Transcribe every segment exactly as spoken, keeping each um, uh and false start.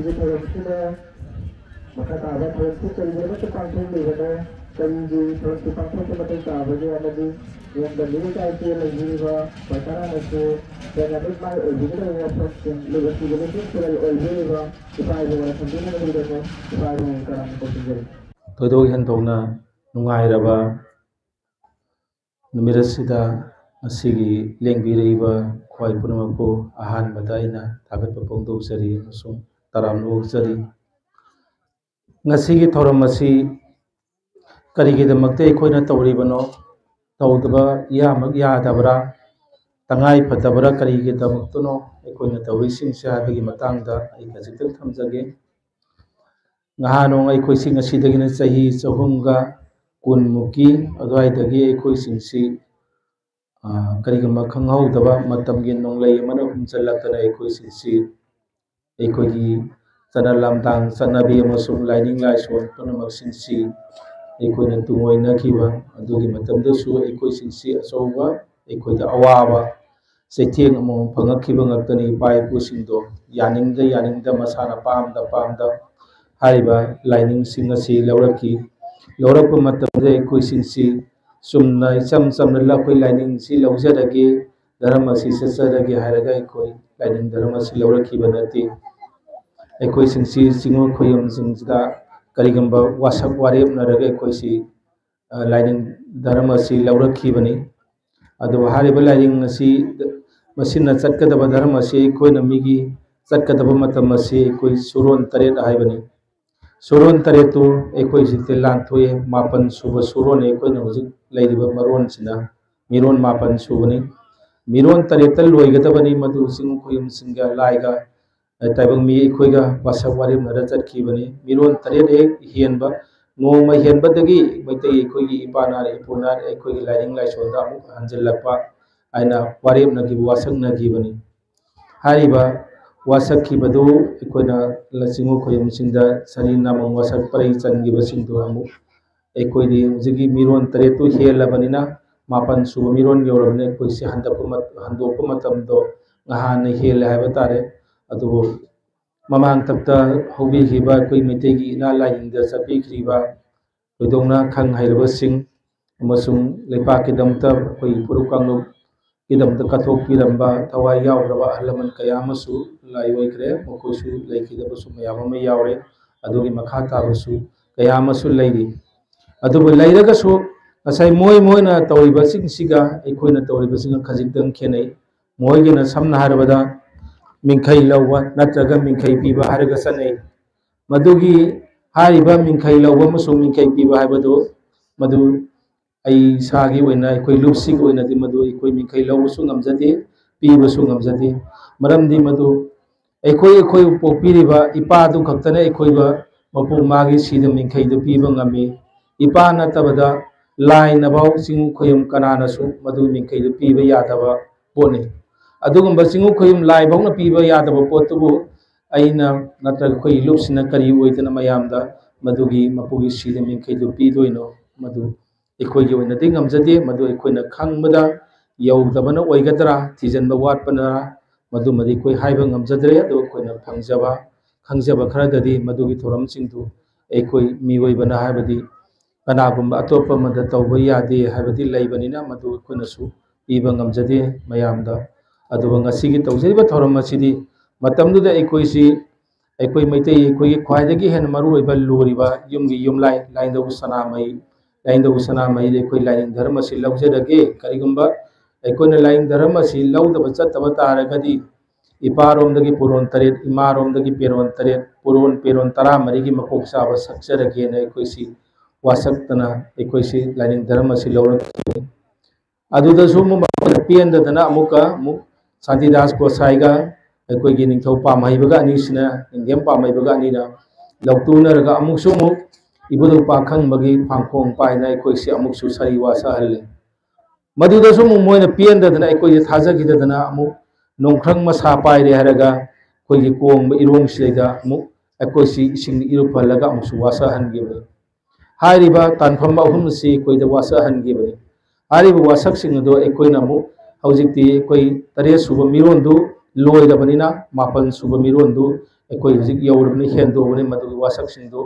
ꯊꯧꯔꯝꯁꯤꯗ ꯃꯈꯥ ꯇꯥꯕ ꯊꯧꯔꯝꯁꯤ ꯀꯔꯤꯒꯤꯗꯃꯛꯇ ꯄꯥꯡꯊꯣꯛꯂꯤꯕꯅꯣ, ꯀꯔꯤꯒꯤ ꯊꯧꯔꯝꯁꯤ ꯄꯥꯡꯊꯣꯛꯄ ꯃꯊꯧ ꯇꯥꯕꯒꯦ ꯑꯃꯗꯤ ꯂꯝꯗꯝꯁꯤꯗ ꯏꯆꯥ ꯏꯆꯦ ꯂꯩꯕꯤꯔꯤꯕ ꯄ꯭ꯔꯖꯥꯅꯁꯨ ꯍꯦꯟꯅ ꯃꯤꯠ ꯃꯥꯏ ꯑꯣꯏꯕꯤꯒꯗꯕ ꯋꯥꯐꯝꯁꯤꯡ ꯂꯨꯕ ꯊꯤꯕꯗ ꯁꯦꯜ ꯑꯣꯏꯕꯤꯔꯤꯕ ꯏꯄꯥ ꯏꯄꯨ ꯋꯥꯔ ꯊꯝꯕꯤꯅꯕꯒꯤꯗꯃꯛ ꯏꯄꯥ ꯏꯄꯨ ꯀꯔꯝꯅ ꯇꯧꯁꯤꯟꯖꯔꯤ꯫ ꯊꯣꯏꯗꯣꯛ ꯍꯦꯟꯗꯣꯛꯅ ꯅꯨꯡꯉꯥꯏꯔꯕ ꯅꯨꯃꯤꯠ ꯑꯁꯤꯗ ꯉꯁꯤꯒꯤ ꯂꯦꯡꯕꯤꯔꯛꯏꯕ ꯈ꯭ꯋꯥꯏ ꯄꯨꯝꯅꯃꯛꯄꯨ ꯑꯍꯥꯟꯕꯗ ꯑꯩꯅ ꯊꯥꯒꯠꯄ ꯐꯣꯡꯗꯣꯛꯆꯔꯤ ꯑꯃꯁꯨꯡ ꯇꯔꯥꯝꯅ ꯑꯣꯛꯆꯔꯤ꯫ ꯉꯁꯤꯒꯤ ꯊꯧꯔꯝ ꯑꯁꯤ ꯀꯔꯤꯒꯤꯗꯃꯛꯇ ꯑꯩꯈꯣꯏꯅ ꯇꯧꯔꯤꯕꯅꯣ? ꯇꯧꯗꯕ ꯌꯥꯃꯛ ꯌꯥꯗꯕ꯭ꯔꯥ? ꯇꯉꯥꯏ ꯐꯗꯕ꯭ꯔꯥ? ꯀꯔꯤꯒꯤꯗꯃꯛꯇꯅꯣ ꯑꯩꯈꯣꯏꯅ ꯇꯧꯔꯤꯁꯤꯡꯁꯦ ꯍꯥꯏꯕꯒꯤ ꯃꯇꯥꯡꯗ ꯑꯩ ꯈꯖꯤꯛꯇꯪ ꯊꯝꯖꯒꯦ꯫ ꯉꯍꯥꯟ ꯅꯣꯡ ꯑꯩꯈꯣꯏꯁꯤ ꯉꯁꯤꯗꯒꯤꯅ ꯆꯍꯤ ꯆꯍꯨꯝꯒ ꯀꯨꯟꯃꯨꯛꯀꯤ ꯑꯗꯨꯋꯥꯏꯗꯒꯤ ꯑꯩꯈꯣꯏꯁꯤꯡꯁꯤ, ꯑ, ꯀꯔꯤꯒꯨꯝꯕ ꯈꯪꯍꯧꯗꯕ ꯃꯇꯝꯒꯤ ꯅꯣꯡꯂꯩ ꯑꯃꯅ ꯍꯨꯝꯖꯤꯜꯂꯛꯇꯅ ꯑꯩꯈꯣꯏꯁꯤꯡꯁꯤ ꯑꯩꯈꯣꯏꯒꯤ ꯆꯠꯅ ꯂꯝꯗꯥꯡ ꯆꯠꯅꯕꯤ ꯑꯃꯁꯨꯡ ꯂꯥꯏꯅꯤꯡ ꯂꯥꯏꯁꯣꯟ ꯄꯨꯝꯅꯃꯛꯁꯤꯡꯁꯤ ꯑꯩꯈꯣꯏꯅ ꯇꯨꯡꯑꯣꯏꯅꯈꯤꯕ ꯑꯗꯨꯒꯤ ꯃꯇꯝꯗꯁꯨ ꯑꯩꯈꯣꯏꯁꯤꯡꯁꯤ ꯑꯆꯧꯕ ꯑꯩꯈꯣꯏꯗ ꯑꯋꯥꯕ ꯆꯩꯊꯦꯡ ꯑꯃꯃꯝ ꯐꯪꯉꯛꯈꯤꯕ ꯉꯥꯛꯇꯅꯤ꯫ ꯏꯄꯥ ꯏꯄꯨꯁꯤꯡꯗꯣ ꯌꯥꯅꯤꯡꯗ ꯌꯥꯅꯤꯡꯗ ꯃꯁꯥꯅ ꯄꯥꯝꯗ ꯄꯥꯝꯗ ꯍꯥꯏꯔꯤꯕ ꯂꯥꯏꯅꯤꯡꯁꯤꯡ ꯑꯁꯤ ꯂꯧꯔꯛꯈꯤ꯫ ꯂꯧꯔꯛꯄ ꯃꯇꯝꯗ ꯑꯩꯈꯣꯏꯁꯤꯡꯁꯤ ꯆꯨꯝꯅ ꯏꯆꯝ ꯆꯝꯅ ꯑꯩꯈꯣꯏ ꯂꯥꯏꯅꯤꯡꯁꯤ ꯂꯧꯖꯔꯒꯦ, ꯙꯔꯃ ꯑꯁꯤ ꯆꯠꯆꯔꯒꯦ ꯍꯥꯏꯔꯒ ꯑꯩꯈꯣꯏ ꯂꯥꯏꯅꯤꯡ ꯙꯔꯃ ꯑꯁꯤ ꯂꯧꯔꯛꯈꯤꯕ ꯅꯠꯇꯦ꯫ ꯑꯩꯈꯣꯏꯁꯤꯡꯁꯤ ꯆꯤꯡꯉꯨ ꯈꯣꯏꯌꯨꯝꯁꯤꯡꯁꯤꯗ ꯀꯔꯤꯒꯨꯝꯕ ꯋꯥꯁꯛ ꯋꯥꯔꯦꯞꯅꯔꯒ ꯑꯩꯈꯣꯏꯁꯤ, ꯑ, ꯂꯥꯏꯅꯤꯡ ꯙꯔꯃ ꯑꯁꯤ ꯂꯧꯔꯛꯈꯤꯕꯅꯤ꯫ ꯑꯗꯨꯕꯨ ꯍꯥꯏꯔꯤꯕ ꯂꯥꯏꯅꯤꯡ ꯑꯁꯤ, ꯃꯁꯤꯅ ꯆꯠꯀꯗꯕ ꯙꯔꯃ ꯑꯁꯤ ꯑꯩꯈꯣꯏꯅ ꯃꯤꯒꯤ ꯆꯠꯀꯗꯕ ꯃꯇꯝ ꯑꯁꯤ ꯑꯩꯈꯣꯏ ꯁꯨꯔꯣꯟ ꯇꯔꯦꯠ ꯍꯥꯏꯕꯅꯤ꯫ ꯁꯨꯔꯣꯟ ꯇꯔꯦꯠꯇꯨ ꯑꯩꯈꯣꯏ ꯍꯧꯖꯤꯛꯇꯤ ꯂꯥꯟꯊꯣꯛꯑꯦ꯫ ꯃꯥꯄꯟ ꯁꯨꯕ ꯁꯨꯔꯣꯟꯅꯤ ꯑꯩꯈꯣꯏꯅ ꯍꯧꯖꯤꯛ ꯂꯩꯔꯤꯕ ꯃꯔꯣꯟꯁꯤꯅ꯫ ꯃꯤꯔꯣꯟ ꯃꯥꯄꯟ ꯁꯨꯕꯅꯤ꯫ ꯃꯤꯔꯣꯟ ꯇꯔꯦꯠꯇ ꯂꯣꯏꯒꯗꯕꯅꯤ꯫ ꯃꯗꯨ ꯆꯤꯡ ꯈꯣꯏꯌꯨꯝꯁꯤꯡꯒ ꯂꯥꯏꯒ, ꯑ, ꯇꯥꯏꯕꯪ ꯃꯤ ꯑꯩꯈꯣꯏꯒ ꯋꯥꯁꯛ ꯋꯥꯔꯦꯞꯅꯔ ꯆꯠꯈꯤꯕꯅꯤ꯫ ꯃꯤꯔꯣꯟ ꯇꯔꯦꯠ ꯍꯦꯛ ꯍꯦꯟꯕ, ꯅꯣꯡꯃ ꯍꯦꯟꯕꯗꯒꯤ ꯃꯩꯇꯩ ꯑꯩꯈꯣꯏꯒꯤ ꯏꯄꯥ ꯅꯥꯔ ꯏꯄꯨ ꯅꯥꯔ ꯑꯩꯈꯣꯏꯒꯤ ꯂꯥꯏꯅꯤꯡ ꯂꯥꯏꯁꯣꯟꯗ ꯑꯃꯨꯛ ꯍꯟꯖꯤꯜꯂꯛꯄ ꯍꯥꯏꯅ ꯋꯥꯔꯦꯞꯅꯈꯤꯕ, ꯋꯥꯁꯛꯅꯈꯤꯕꯅꯤ꯫ ꯍꯥꯏꯔꯤꯕ ꯋꯥꯁꯛꯈꯤꯕꯗꯨ ꯑꯩꯈꯣꯏꯅ ꯆꯤꯡꯉꯨ ꯈꯣꯏꯌꯨꯝꯁꯤꯡꯗ ꯁꯔꯤ ꯅꯥꯃꯪ ꯋꯥꯁꯛ ꯄꯔꯩ ꯆꯟꯈꯤꯕꯁꯤꯡꯗꯨ ꯑꯃꯨꯛ ꯑꯩꯈꯣꯏꯗꯤ ꯍꯧꯖꯤꯛꯀꯤ ꯃꯤꯔꯣꯟ ꯇꯔꯦꯠꯇꯨ ꯍꯦꯜꯂꯕꯅꯤꯅ, ꯃꯥꯄꯟ ꯁꯨꯕ ꯃꯤꯔꯣꯟ ꯌꯧꯔꯕꯅꯤꯅ ꯑꯩꯈꯣꯏꯁꯦ ꯍꯟꯗꯣꯛꯄ ꯃꯠ-, ꯍꯟꯗꯣꯛꯄ ꯃꯇꯝꯗꯣ ꯉꯍꯥꯟꯅ ꯍꯦꯜꯂꯦ ꯍꯥꯏꯕ ꯇꯥꯔꯦ꯫ ꯑꯗꯨꯕꯨ ꯃꯃꯥꯡ ꯇꯞꯇ ꯍꯧꯕꯤꯈꯤꯕ ꯑꯩꯈꯣꯏ ꯃꯩꯇꯩꯒꯤ ꯏꯅꯥ ꯂꯥꯏꯅꯤꯡꯗ ꯆꯠꯄꯤꯈ꯭ꯔꯤꯕ ꯊꯣꯏꯗꯣꯛꯅ ꯈꯪ ꯍꯩꯔꯕꯁꯤꯡ ꯑꯃꯁꯨꯡ ꯂꯩꯄꯥꯛꯀꯤꯗꯃꯛꯇ ꯑꯩꯈꯣꯏ ꯐꯨꯔꯨꯞ ꯀꯥꯡꯂꯨꯞꯀꯤꯗꯃꯛꯇ ꯀꯠꯊꯣꯛꯄꯤꯔꯝꯕ ꯊꯋꯥꯏ ꯌꯥꯎꯈ꯭ꯔꯕ ꯑꯍꯜ ꯂꯃꯟ ꯀꯌꯥ ꯑꯃꯁꯨ ꯂꯥꯏ ꯑꯣꯏꯈ꯭ꯔꯦ꯫ ꯃꯈꯣꯏꯁꯨ ꯂꯩꯈꯤꯗꯕꯁꯨ ꯃꯌꯥꯝ ꯑꯃ ꯌꯥꯎꯔꯦ꯫ ꯑꯗꯨꯒꯤ ꯃꯈꯥ ꯇꯥꯕꯁꯨ ꯀꯌꯥ ꯑꯃꯁꯨ ꯂꯩꯔꯤ꯫ ꯑꯗꯨꯕꯨ ꯂꯩꯔꯒꯁꯨ ꯉꯁꯥꯏ ꯃꯣꯏ ꯃꯣꯏꯅ ꯇꯧꯔꯤꯕꯁꯤꯡꯁꯤꯒ ꯑꯩꯈꯣꯏꯅ ꯇꯧꯔꯤꯕꯁꯤꯒ ꯈꯖꯤꯛꯇꯪ ꯈꯦꯠꯅꯩ꯫ ꯃꯣꯏꯒꯤꯅ ꯁꯝꯅ ꯍꯥꯏꯔꯕꯗ ꯃꯤꯡꯈꯩ ꯂꯧꯕ ꯅꯠꯇ꯭ꯔꯒ ꯃꯤꯡꯈꯩ ꯄꯤꯕ ꯍꯥꯏꯔꯒ ꯆꯠꯅꯩ꯫ ꯃꯗꯨꯒꯤ ꯍꯥꯏꯔꯤꯕ ꯃꯤꯡꯈꯩ ꯂꯧꯕ ꯑꯃꯁꯨꯡ ꯃꯤꯡꯈꯩ ꯄꯤꯕ ꯍꯥꯏꯕꯗꯨ ꯃꯗꯨ ꯑꯩ ꯏꯁꯥꯒꯤ ꯑꯣꯏꯅ, ꯑꯩꯈꯣꯏ ꯂꯨꯞꯁꯤꯒꯤ ꯑꯣꯏꯅꯗꯤ ꯃꯗꯨ ꯑꯩꯈꯣꯏ ꯃꯤꯡꯈꯩ ꯂꯧꯕꯁꯨ ꯉꯝꯖꯗꯦ, ꯄꯤꯕꯁꯨ ꯉꯝꯖꯗꯦ꯫ ꯃꯔꯝꯗꯤ ꯃꯗꯨ ꯑꯩꯈꯣꯏ, ꯑꯩꯈꯣꯏꯕꯨ ꯄꯣꯛꯄꯤꯔꯤꯕ ꯏꯄꯥꯗꯨ ꯈꯛꯇꯅ ꯑꯩꯈꯣꯏꯕꯨ ꯃꯄꯨ ꯃꯥꯒꯤ ꯁꯤꯗ ꯃꯤꯡꯈꯩꯗꯨ ꯄꯤꯕ ꯉꯝꯃꯤ꯫ ꯏꯄꯥ ꯅꯠꯇꯕꯗ ꯂꯥꯏꯅꯐꯥꯎ ꯆꯤꯡ ꯈꯣꯌꯨꯝ ꯀꯅꯥꯅꯁꯨ ꯃꯗꯨ ꯃꯤꯡꯈꯩꯗꯨ ꯄꯤꯕ ꯌꯥꯗꯕ ꯄꯣꯠꯅꯤ꯫ ꯑꯗꯨꯒꯨꯝꯕ ꯆꯤꯡꯎ ꯈꯣꯌꯨꯝ ꯂꯥꯏꯐꯥꯎꯅ ꯄꯤꯕ ꯌꯥꯗꯕ ꯄꯣꯠꯇꯨꯕꯨ ꯑꯩꯅ ꯅꯠꯇ꯭ꯔꯒ ꯑꯩꯈꯣꯏ ꯂꯨꯞꯁꯤꯅ ꯀꯔꯤ ꯑꯣꯏꯗꯅ ꯃꯌꯥꯝꯗ ꯃꯗꯨꯒꯤ ꯃꯄꯨꯒꯤ ꯁꯤꯗ ꯃꯤꯡꯈꯩꯗꯨ ꯄꯤꯗꯣꯏꯅꯣ? ꯃꯗꯨ ꯑꯩꯈꯣꯏꯒꯤ ꯑꯣꯏꯅꯗꯤ ꯉꯝꯖꯗꯦ꯫ ꯃꯗꯨ ꯑꯩꯈꯣꯏꯅ ꯈꯪꯕꯗ ꯌꯧꯗꯕꯅ ꯑꯣꯏꯒꯗ꯭ꯔꯥ, ꯊꯤꯖꯤꯟꯕ ꯋꯥꯠꯄꯅꯔꯥ, ꯃꯗꯨꯃꯗꯤ ꯑꯩꯈꯣꯏ ꯍꯥꯏꯕ ꯉꯝꯖꯗ꯭ꯔꯦ꯫ ꯑꯗꯨ ꯑꯩꯈꯣꯏꯅ ꯐꯪꯖꯕ, ꯈꯪꯖꯕ ꯈꯔꯗꯗꯤ ꯃꯗꯨꯒꯤ ꯊꯧꯔꯝꯁꯤꯡꯗꯨ ꯑꯩꯈꯣꯏ ꯃꯤꯑꯣꯏꯕꯅ, ꯍꯥꯏꯕꯗꯤ ꯀꯅꯥꯒꯨꯝꯕ ꯑꯇꯣꯞꯄ ꯑꯃꯗ ꯇꯧꯕ ꯌꯥꯗꯦ ꯍꯥꯏꯕꯗꯤ ꯂꯩꯕꯅꯤꯅ, ꯃꯗꯨ ꯑꯩꯈꯣꯏꯅꯁꯨ ꯄꯤꯕ ꯉꯝꯖꯗꯦ ꯃꯌꯥꯝꯗ꯫ ꯑꯗꯨꯒ ꯉꯁꯤꯒꯤ ꯇꯧꯖꯔꯤꯕ ꯊꯧꯔꯝ ꯑꯁꯤꯗꯤ ꯃꯇꯝꯗꯨꯗ ꯑꯩꯈꯣꯏꯁꯤ, ꯑꯩꯈꯣꯏ ꯃꯩꯇꯩ, ꯑꯩꯈꯣꯏꯒꯤ ꯈ꯭ꯋꯥꯏꯗꯒꯤ ꯍꯦꯟꯅ ꯃꯔꯨꯑꯣꯏꯕ ꯂꯨꯔꯤꯕ ꯌꯨꯝꯒꯤ ꯌꯨꯝꯂꯥꯏ ꯂꯥꯏꯅꯤꯡꯊꯧ ꯁꯅꯥꯃꯍꯤ, ꯂꯥꯏꯅꯤꯡꯊꯧ ꯁꯅꯥꯃꯍꯤꯗ ꯑꯩꯈꯣꯏ ꯂꯥꯏꯅꯤꯡ ꯙꯔꯃ ꯑꯁꯤ ꯂꯧꯖꯔꯒꯦ꯫ ꯀꯔꯤꯒꯨꯝꯕ ꯑꯩꯈꯣꯏꯅ ꯂꯥꯏꯅꯤꯡ ꯙꯔꯃ ꯑꯁꯤ ꯂꯧꯗꯕ ꯆꯠꯇꯕ ꯇꯥꯔꯒꯗꯤ, ꯏꯄꯥꯔꯣꯝꯗꯒꯤ ꯄꯨꯔꯣꯟ ꯇꯔꯦꯠ, ꯏꯃꯥꯔꯣꯝꯗꯒꯤ ꯄꯦꯔꯣꯟ ꯇꯔꯦꯠ, ꯄꯨꯔꯣꯟ ꯄꯦꯔꯣꯟ ꯇꯔꯥꯃꯔꯤꯒꯤ ꯃꯀꯣꯛ ꯆꯥꯕ ꯁꯛꯆꯔꯒꯦꯅ ꯑꯩꯈꯣꯏꯁꯤ ꯋꯥꯁꯛꯇꯅ ꯑꯩꯈꯣꯏꯁꯤ ꯂꯥꯏꯅꯤꯡ ꯙꯔꯃ ꯑꯁꯤ ꯂꯧꯔꯛꯈꯤꯕꯅꯤ꯫ ꯑꯗꯨꯗꯁꯨ ꯑꯃꯨꯛ ꯃꯈꯣꯏꯅ ꯄꯦꯟꯗꯗꯅ ꯑꯃꯨꯛꯀ ꯑꯃꯨꯛ ꯁꯥꯟꯇꯤꯗꯥꯁ ꯒꯣꯁꯥꯏꯒ ꯑꯩꯈꯣꯏꯒꯤ ꯅꯤꯡꯊꯧ ꯄꯥꯝꯍꯩꯕꯒ ꯑꯅꯤꯁꯤꯅ, ꯅꯤꯡꯊꯦꯝ ꯄꯥꯝꯍꯩꯕꯒ ꯑꯅꯤꯅ ꯂꯧꯇꯨꯅꯔꯒ ꯑꯃꯨꯛꯁꯨ ꯑꯃꯨꯛ ꯏꯕꯨꯙꯧ ꯄꯥꯈꯪꯕꯒꯤ ꯐꯥꯡꯈꯣꯡ ꯄꯥꯏꯅ ꯑꯩꯈꯣꯏꯁꯤ ꯑꯃꯨꯛꯁꯨ ꯁꯥꯔꯤ ꯋꯥꯁꯛꯍꯜꯂꯤ꯫ ꯃꯗꯨꯗꯁꯨ ꯑꯃꯨꯛ ꯃꯣꯏꯅ ꯄꯦꯟꯗꯗꯅ ꯑꯩꯈꯣꯏꯁꯦ ꯊꯥꯖꯈꯤꯗꯗꯅ ꯑꯃꯨꯛ ꯅꯣꯡꯈ꯭ꯔꯪ ꯃꯁꯥ ꯄꯥꯏꯔꯦ ꯍꯥꯏꯔꯒ ꯑꯩꯈꯣꯏꯒꯤ ꯀꯣꯡꯕ ꯏꯔꯣꯡꯁꯤꯗꯩꯗ ꯑꯃꯨꯛ ꯑꯩꯈꯣꯏꯁꯤ ꯏꯁꯤꯡ ꯏꯔꯨꯞꯍꯜꯂꯒ ꯑꯃꯨꯛꯁꯨ ꯋꯥꯁꯛꯍꯟꯈꯤꯕꯅꯤ꯫ ꯍꯥꯏꯔꯤꯕ ꯇꯥꯟꯐꯝ ꯑꯍꯨꯝ ꯑꯁꯤ ꯑꯩꯈꯣꯏꯗ ꯋꯥꯁꯛꯍꯟꯈꯤꯕꯅꯤ꯫ ꯍꯥꯏꯔꯤꯕ ꯋꯥꯁꯛꯁꯤꯡ ꯑꯗꯨ ꯑꯩꯈꯣꯏꯅ ꯑꯃꯨꯛ ꯍꯧꯖꯤꯛꯇꯤ ꯑꯩꯈꯣꯏ ꯇꯔꯦꯠ ꯁꯨꯕ ꯃꯤꯔꯣꯟꯗꯨ ꯂꯣꯏꯔꯕꯅꯤꯅ, ꯃꯥꯄꯟ ꯁꯨꯕ ꯃꯤꯔꯣꯟꯗꯨ ꯑꯩꯈꯣꯏ ꯍꯧꯖꯤꯛ ꯌꯧꯔꯕꯅꯤ, ꯍꯦꯟꯗꯣꯛꯑꯕꯅꯤ꯫ ꯃꯗꯨꯒꯤ ꯋꯥꯁꯛꯁꯤꯡꯗꯨ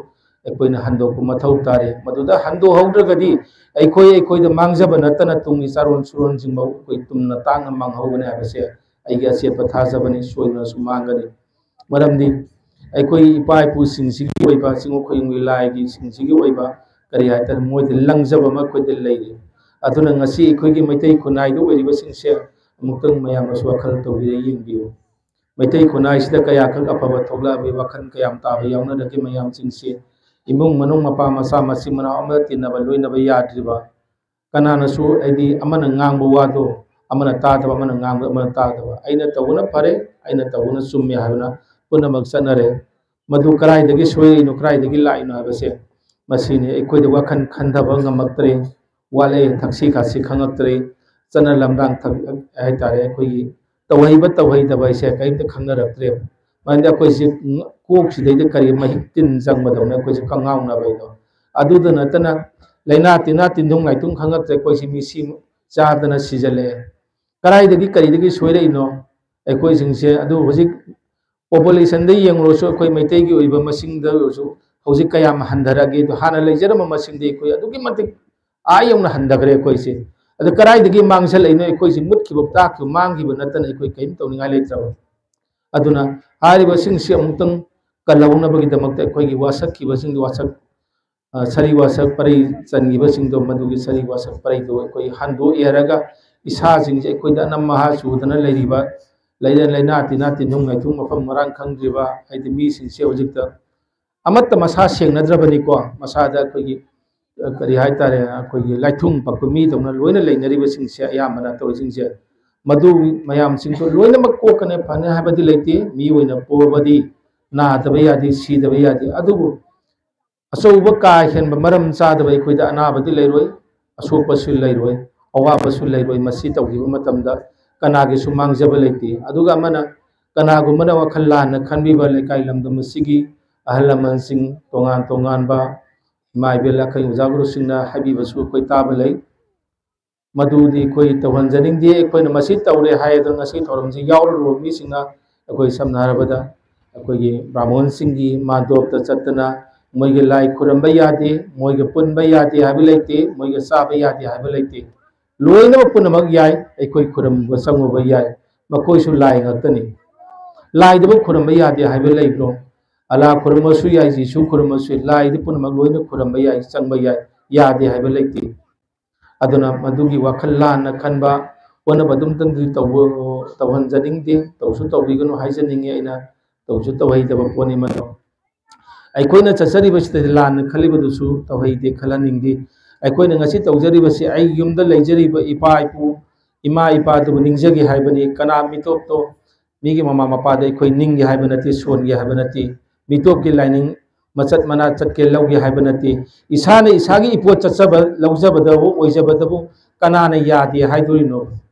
ꯑꯩꯈꯣꯏꯅ ꯍꯟꯗꯣꯛꯄ ꯃꯊꯧ ꯇꯥꯔꯦ꯫ ꯃꯗꯨꯗ ꯍꯟꯗꯣꯛꯍꯧꯗ꯭ꯔꯒꯗꯤ ꯑꯩꯈꯣꯏ, ꯑꯩꯈꯣꯏꯗ ꯃꯥꯡꯖꯕ ꯅꯠꯇꯅ ꯇꯨꯡꯒꯤ ꯆꯥꯔꯣꯟ ꯁꯨꯔꯣꯟꯁꯤꯡꯐꯥꯎ ꯑꯩꯈꯣꯏ ꯇꯨꯝꯅ ꯇꯥꯡꯅ ꯃꯥꯡꯍꯧꯒꯅꯤ ꯍꯥꯏꯕꯁꯦ ꯑꯩꯒꯤ ꯑꯆꯦꯠꯄ ꯊꯥꯖꯕꯅꯤ꯫ ꯁꯣꯏꯗꯅꯁꯨ ꯃꯥꯡꯒꯅꯤ꯫ ꯃꯔꯝꯗꯤ ꯑꯩꯈꯣꯏ ꯏꯄꯥ ꯏꯄꯨꯁꯤꯡꯁꯤꯒꯤ ꯑꯣꯏꯕ, ꯆꯤꯡꯉꯨ ꯈꯣꯏꯌꯨꯝꯒꯤ ꯂꯥꯏꯒꯤꯁꯤꯡꯁꯤꯒꯤ ꯑꯣꯏꯕ ꯀꯔꯤ ꯍꯥꯏꯇꯥꯔꯦ, ꯃꯣꯏꯗ ꯂꯪꯖꯕ ꯑꯃ ꯑꯩꯈꯣꯏꯗ ꯂꯩꯔꯤ꯫ ꯑꯗꯨꯅ ꯉꯁꯤ ꯑꯩꯈꯣꯏꯒꯤ ꯃꯩꯇꯩ ꯈꯨꯟꯅꯥꯏꯗ ꯑꯣꯏꯔꯤꯕꯁꯤꯡꯁꯦ ꯑꯃꯨꯛꯇꯪ ꯃꯌꯥꯝꯅꯁꯨ ꯋꯥꯈꯜ ꯇꯧꯕꯤꯔ ꯌꯦꯡꯕꯤꯌꯨ꯫ ꯃꯩꯇꯩ ꯈꯨꯟꯅꯥꯏꯁꯤꯗ ꯀꯌꯥꯈꯛ ꯑꯐꯕ ꯊꯣꯛꯂꯛꯑꯕ, ꯋꯥꯈꯜ ꯀꯌꯥꯝ ꯇꯥꯕ ꯌꯥꯎꯅꯔꯒꯦ ꯃꯌꯥꯝꯁꯤꯡꯁꯦ? ꯏꯃꯨꯡ ꯃꯅꯨꯡ, ꯃꯄꯥ ꯃꯆꯥ, ꯃꯆꯤꯟ ꯃꯅꯥꯎ ꯑꯃꯗ ꯇꯤꯟꯅꯕ ꯂꯣꯏꯅꯕ ꯌꯥꯗ꯭ꯔꯤꯕ, ꯀꯅꯥꯅꯁꯨ, ꯍꯥꯏꯗꯤ, ꯑꯃꯅ ꯉꯥꯡꯕ ꯋꯥꯗꯣ ꯑꯃꯅ ꯇꯥꯗꯕ, ꯑꯃꯅ ꯉꯥꯡꯕ ꯑꯃꯅ ꯇꯥꯗꯕ, ꯑꯩꯅ ꯇꯧꯕꯅ ꯐꯔꯦ, ꯑꯩꯅ ꯇꯧꯕꯅ ꯆꯨꯝꯃꯦ ꯍꯥꯏꯕꯅ ꯄꯨꯝꯅꯃꯛ ꯆꯠꯅꯔꯦ꯫ ꯃꯗꯨ ꯀꯗꯥꯏꯗꯒꯤ ꯁꯣꯏꯔꯛꯏꯅꯣ, ꯀꯗꯥꯏꯗꯒꯤ ꯂꯥꯛꯏꯅꯣ ꯍꯥꯏꯕꯁꯦ, ꯃꯁꯤꯅꯤ ꯑꯩꯈꯣꯏꯗ ꯋꯥꯈꯜ ꯈꯟꯊꯕ ꯉꯝꯃꯛꯇ꯭ꯔꯦ, ꯋꯥꯠꯂꯦ, ꯊꯛꯁꯤ ꯈꯥꯁꯤ ꯈꯪꯉꯛꯇ꯭ꯔꯦ, ꯆꯠꯅ ꯂꯝꯗꯥꯡ ꯊꯛ-, ꯍꯥꯏꯇꯥꯔꯦ, ꯑꯩꯈꯣꯏꯒꯤ ꯇꯧꯍꯩꯕ ꯇꯧꯍꯩꯗꯕ ꯍꯥꯏꯁꯦ ꯀꯔꯤꯝꯇ ꯈꯪꯅꯔꯛꯇ꯭ꯔꯦꯕ꯫ ꯃꯔꯝꯗꯤ ꯑꯩꯈꯣꯏꯁꯦ ꯀꯣꯛꯁꯤꯗꯩꯗ ꯀꯔꯤ ꯃꯍꯤꯛ ꯇꯤꯟ ꯆꯪꯕꯗꯧꯅ ꯑꯩꯈꯣꯏꯁꯦ ꯀꯉꯥꯎꯅꯕ ꯍꯥꯏꯗꯣ꯫ ꯑꯗꯨꯗ ꯅꯠꯇꯅ ꯂꯥꯏꯅꯥ ꯇꯤꯟꯅꯥ ꯇꯤꯟꯊꯨꯡ ꯂꯥꯏꯊꯨꯡ ꯈꯪꯉꯛꯇ꯭ꯔꯦ, ꯑꯩꯈꯣꯏꯁꯦ ꯃꯤꯁꯤ ꯆꯥꯗꯅ ꯁꯤꯖꯜꯂꯛꯑꯦ꯫ ꯀꯗꯥꯏꯗꯒꯤ ꯀꯔꯤꯗꯒꯤ ꯁꯣꯏꯔꯛꯏꯅꯣ ꯑꯩꯈꯣꯏꯁꯤꯡꯁꯦ? ꯑꯗꯨ ꯍꯧꯖꯤꯛ ꯄꯣꯄꯨꯂꯦꯁꯟꯗ ꯌꯦꯡꯂꯨꯔꯁꯨ, ꯑꯩꯈꯣꯏ ꯃꯩꯇꯩꯒꯤ ꯑꯣꯏꯕ ꯃꯁꯤꯡꯗ ꯑꯣꯏꯔꯁꯨ ꯍꯧꯖꯤꯛ ꯀꯌꯥꯝ ꯍꯟꯊꯔꯛꯑꯒꯦ? ꯑꯗꯣ ꯍꯥꯟꯅ ꯂꯩꯖꯔꯝꯕ ꯃꯁꯤꯡꯗꯤ ꯑꯩꯈꯣꯏ ꯑꯗꯨꯛꯀꯤ ꯃꯇꯤꯛ ꯑꯥ ꯌꯧꯅ ꯍꯟꯊꯈ꯭ꯔꯦ ꯑꯩꯈꯣꯏꯁꯦ꯫ ꯑꯗꯨ ꯀꯗꯥꯏꯗꯒꯤ ꯃꯥꯡꯁꯤꯜꯂꯛꯏꯅꯣ? ꯑꯩꯈꯣꯏꯁꯦ ꯃꯨꯠꯈꯤꯕ, ꯇꯥꯛꯈꯤꯕ, ꯃꯥꯡꯈꯤꯕ ꯅꯠꯇꯅ ꯑꯩꯈꯣꯏ ꯀꯔꯤꯝ ꯇꯧꯅꯤꯡꯉꯥꯏ ꯂꯩꯇ꯭ꯔꯕ꯫ ꯑꯗꯨꯅ ꯍꯥꯏꯔꯤꯕꯁꯤꯡꯁꯤ ꯑꯃꯨꯛꯇꯪ ꯀꯜꯍꯧꯅꯕꯒꯤꯗꯃꯛꯇ ꯑꯩꯈꯣꯏꯒꯤ ꯋꯥꯁꯛꯈꯤꯕꯁꯤꯡꯗꯨ, ꯋꯥꯁꯛ, ꯑ, ꯁꯔꯤ ꯋꯥꯁꯛ ꯄꯔꯩ ꯆꯟꯈꯤꯕꯁꯤꯡꯗꯣ, ꯃꯗꯨꯒꯤ ꯁꯔꯤ ꯋꯥꯁꯛ ꯄꯔꯩꯗꯨ ꯑꯩꯈꯣꯏ ꯍꯟꯗꯣꯛꯑꯦꯔꯒ ꯏꯁꯥꯁꯤꯡꯁꯦ, ꯑꯩꯈꯣꯏꯗ ꯑꯅꯝ ꯑꯍꯥ ꯆꯨꯗꯅ ꯂꯩꯔꯤꯕ, ꯂꯩꯅ-, ꯂꯥꯏꯅꯥ ꯇꯤꯟꯅꯥ ꯇꯤꯟꯊꯨꯡ ꯉꯥꯏꯊꯨꯡ ꯃꯐꯝ ꯃꯔꯥꯡ ꯈꯪꯗ꯭ꯔꯤꯕ, ꯍꯥꯏꯗꯤ ꯃꯤꯁꯤꯡꯁꯦ ꯍꯧꯖꯤꯛꯇ ꯑꯃꯠꯇ ꯃꯁꯥ ꯁꯦꯡꯅꯗ꯭ꯔꯕꯅꯤꯀꯣ꯫ ꯃꯁꯥꯗ ꯑꯩꯈꯣꯏꯒꯤ, ꯑ, ꯀꯔꯤ ꯍꯥꯏꯇꯥꯔꯦ, ꯑꯩꯈꯣꯏꯒꯤ ꯂꯥꯏꯊꯨꯡ ꯄꯛꯄ ꯃꯤꯗꯧꯅ ꯂꯣꯏꯅ ꯂꯩꯅꯔꯤꯕꯁꯤꯡꯁꯦ, ꯑꯌꯥꯝꯕꯅ ꯇꯧꯔꯤꯁꯤꯡꯁꯦ, ꯃꯗꯨ ꯃꯌꯥꯝꯁꯤꯡꯁꯨ ꯂꯣꯏꯅꯃꯛ ꯀꯣꯛꯀꯅꯤ, ꯐꯅꯤ ꯍꯥꯏꯕꯗꯤ ꯂꯩꯇꯦ꯫ ꯃꯤ ꯑꯣꯏꯅ ꯄꯣꯛꯑꯕꯗꯤ ꯅꯥꯗꯕ ꯌꯥꯗꯦ, ꯁꯤꯗꯕ ꯌꯥꯗꯦ꯫ ꯑꯗꯨꯕꯨ ꯑꯆꯧꯕ ꯀꯥ ꯍꯦꯟꯕ ꯃꯔꯝ ꯆꯥꯗꯕ ꯑꯩꯈꯣꯏꯗ ꯑꯅꯥꯕꯗꯤ ꯂꯩꯔꯣꯏ, ꯑꯁꯣꯛꯄꯁꯨ ꯂꯩꯔꯣꯏ, ꯑꯋꯥꯕꯁꯨ ꯂꯩꯔꯣꯏ꯫ ꯃꯁꯤ ꯇꯧꯈꯤꯕ ꯃꯇꯝꯗ ꯀꯅꯥꯒꯤꯁꯨ ꯃꯥꯡꯖꯕ ꯂꯩꯇꯦ꯫ ꯑꯗꯨꯒ ꯑꯃꯅ, ꯀꯅꯥꯒꯨꯝꯕꯅ ꯋꯥꯈꯜ ꯂꯥꯟꯅ ꯈꯟꯕꯤꯕ, ꯂꯩꯀꯥꯏ ꯂꯝꯗꯝ ꯑꯁꯤꯒꯤ ꯑꯍꯜ ꯂꯃꯟꯁꯤꯡ, ꯇꯣꯉꯥꯟ ꯇꯣꯉꯥꯟꯕ ꯏꯃꯥ ꯏꯕꯦꯜ, ꯑꯈꯪ ꯑꯣꯖꯥ ꯒꯨꯔꯨꯁꯤꯡꯅ ꯍꯥꯏꯕꯤꯕꯁꯨ ꯑꯩꯈꯣꯏ ꯇꯥꯕ ꯂꯩ꯫ ꯃꯗꯨꯗꯤ ꯑꯩꯈꯣꯏ ꯇꯧꯍꯟꯖꯅꯤꯡꯗꯦ꯫ ꯑꯩꯈꯣꯏꯅ ꯃꯁꯤ ꯇꯧꯔꯦ ꯍꯥꯏꯗꯅ ꯉꯁꯤ ꯊꯧꯔꯝꯁꯤ ꯌꯥꯎꯔꯨꯔꯕ ꯃꯤꯁꯤꯡꯅ, ꯑꯩꯈꯣꯏ ꯁꯝꯅ ꯍꯥꯏꯔꯕꯗ ꯑꯩꯈꯣꯏꯒꯤ ꯕ꯭ꯔꯥꯍꯃꯣꯟꯁꯤꯡꯒꯤ ꯃꯥꯟꯗꯣꯞꯇ ꯆꯠꯇꯅ ꯃꯣꯏꯒꯤ ꯂꯥꯏ ꯈꯨꯔꯝꯕ ꯌꯥꯗꯦ, ꯃꯣꯏꯒ ꯄꯨꯟꯕ ꯌꯥꯗꯦ ꯍꯥꯏꯕ ꯂꯩꯇꯦ, ꯃꯣꯏꯒ ꯆꯥꯕ ꯌꯥꯗꯦ ꯍꯥꯏꯕ ꯂꯩꯇꯦ꯫ ꯂꯣꯏꯅꯃꯛ ꯄꯨꯝꯅꯃꯛ ꯌꯥꯏ, ꯑꯩꯈꯣꯏ ꯈꯨꯔꯨꯝꯕ ꯆꯪꯉꯨꯕ ꯌꯥꯏ, ꯃꯈꯣꯏꯁꯨ ꯂꯥꯏ ꯉꯥꯛꯇꯅꯤ꯫ ꯂꯥꯏꯗꯕꯨ ꯈꯨꯔꯨꯝꯕ ꯌꯥꯗꯦ ꯍꯥꯏꯕ ꯂꯩꯕ꯭ꯔꯣ? ꯑꯂꯥ ꯈꯨꯔꯨꯝꯕꯁꯨ ꯌꯥꯏ, ꯖꯤꯁꯨ ꯈꯨꯔꯨꯝꯕꯁꯨ ꯌꯥꯏ, ꯂꯥꯏꯗꯤ ꯄꯨꯝꯅꯃꯛ ꯂꯣꯏꯅ ꯈꯨꯔꯨꯝꯕ ꯌꯥꯏ, ꯆꯪꯕ ꯌꯥꯏ, ꯌꯥꯗꯦ ꯍꯥꯏꯕ ꯂꯩꯇꯦ꯫ ꯑꯗꯨꯅ ꯃꯗꯨꯒꯤ ꯋꯥꯈꯜ ꯂꯥꯟꯅ ꯈꯟꯕ, ꯑꯣꯟꯅꯕ ꯑꯗꯨꯝꯇꯪꯗꯤ ꯇꯧꯕ-, ꯇꯧꯍꯟꯖꯅꯤꯡꯗꯦ, ꯇꯧꯁꯨ ꯇꯧꯕꯤꯒꯅꯨ ꯍꯥꯏꯖꯅꯤꯡꯉꯤ, ꯑꯩꯅ ꯇꯧꯁꯨ ꯇꯧꯍꯩꯗꯕ ꯄꯣꯠꯅꯤ ꯃꯗꯨ꯫ ꯑꯩꯈꯣꯏꯅ ꯆꯠꯆꯔꯤꯕꯁꯤꯗꯗꯤ ꯂꯥꯟꯅ ꯈꯜꯂꯤꯕꯗꯨꯁꯨ ꯇꯧꯍꯩꯗꯦ, ꯈꯜꯍꯟꯅꯤꯡꯗꯦ꯫ ꯑꯩꯈꯣꯏꯅ ꯉꯁꯤ ꯇꯧꯖꯔꯤꯕꯁꯤ ꯑꯩ ꯌꯨꯝꯗ ꯂꯩꯖꯔꯤꯕ ꯏꯄꯥ ꯏꯄꯨ, ꯏꯃꯥ ꯏꯄꯥꯗꯨꯕꯨ ꯅꯤꯡꯖꯒꯦ ꯍꯥꯏꯕꯅꯤ꯫ ꯀꯅꯥ ꯃꯤꯇꯣꯞꯇꯣ, ꯃꯤꯒꯤ ꯃꯃꯥ ꯃꯄꯥꯗ ꯑꯩꯈꯣꯏ ꯅꯤꯡꯒꯦ ꯍꯥꯏꯕ ꯅꯠꯇꯦ, ꯁꯣꯟꯒꯦ ꯍꯥꯏꯕ ꯅꯠꯇꯦ꯫ ꯃꯤꯇꯣꯞꯀꯤ ꯂꯥꯏꯅꯤꯡ ꯃꯆꯠ ꯃꯅꯥ ꯆꯠꯀꯦ ꯂꯧꯒꯦ ꯍꯥꯏꯕ ꯅꯠꯇꯦ꯫ ꯏꯁꯥꯅ ꯏꯁꯥꯒꯤ ꯏꯄꯣꯠ ꯆꯠꯆꯕ ꯂꯧꯖꯕꯗꯕꯨ, ꯑꯣꯏꯖꯕꯗꯕꯨ ꯀꯅꯥꯅ ꯌꯥꯗꯦ ꯍꯥꯏꯗꯣꯔꯤꯅꯣ?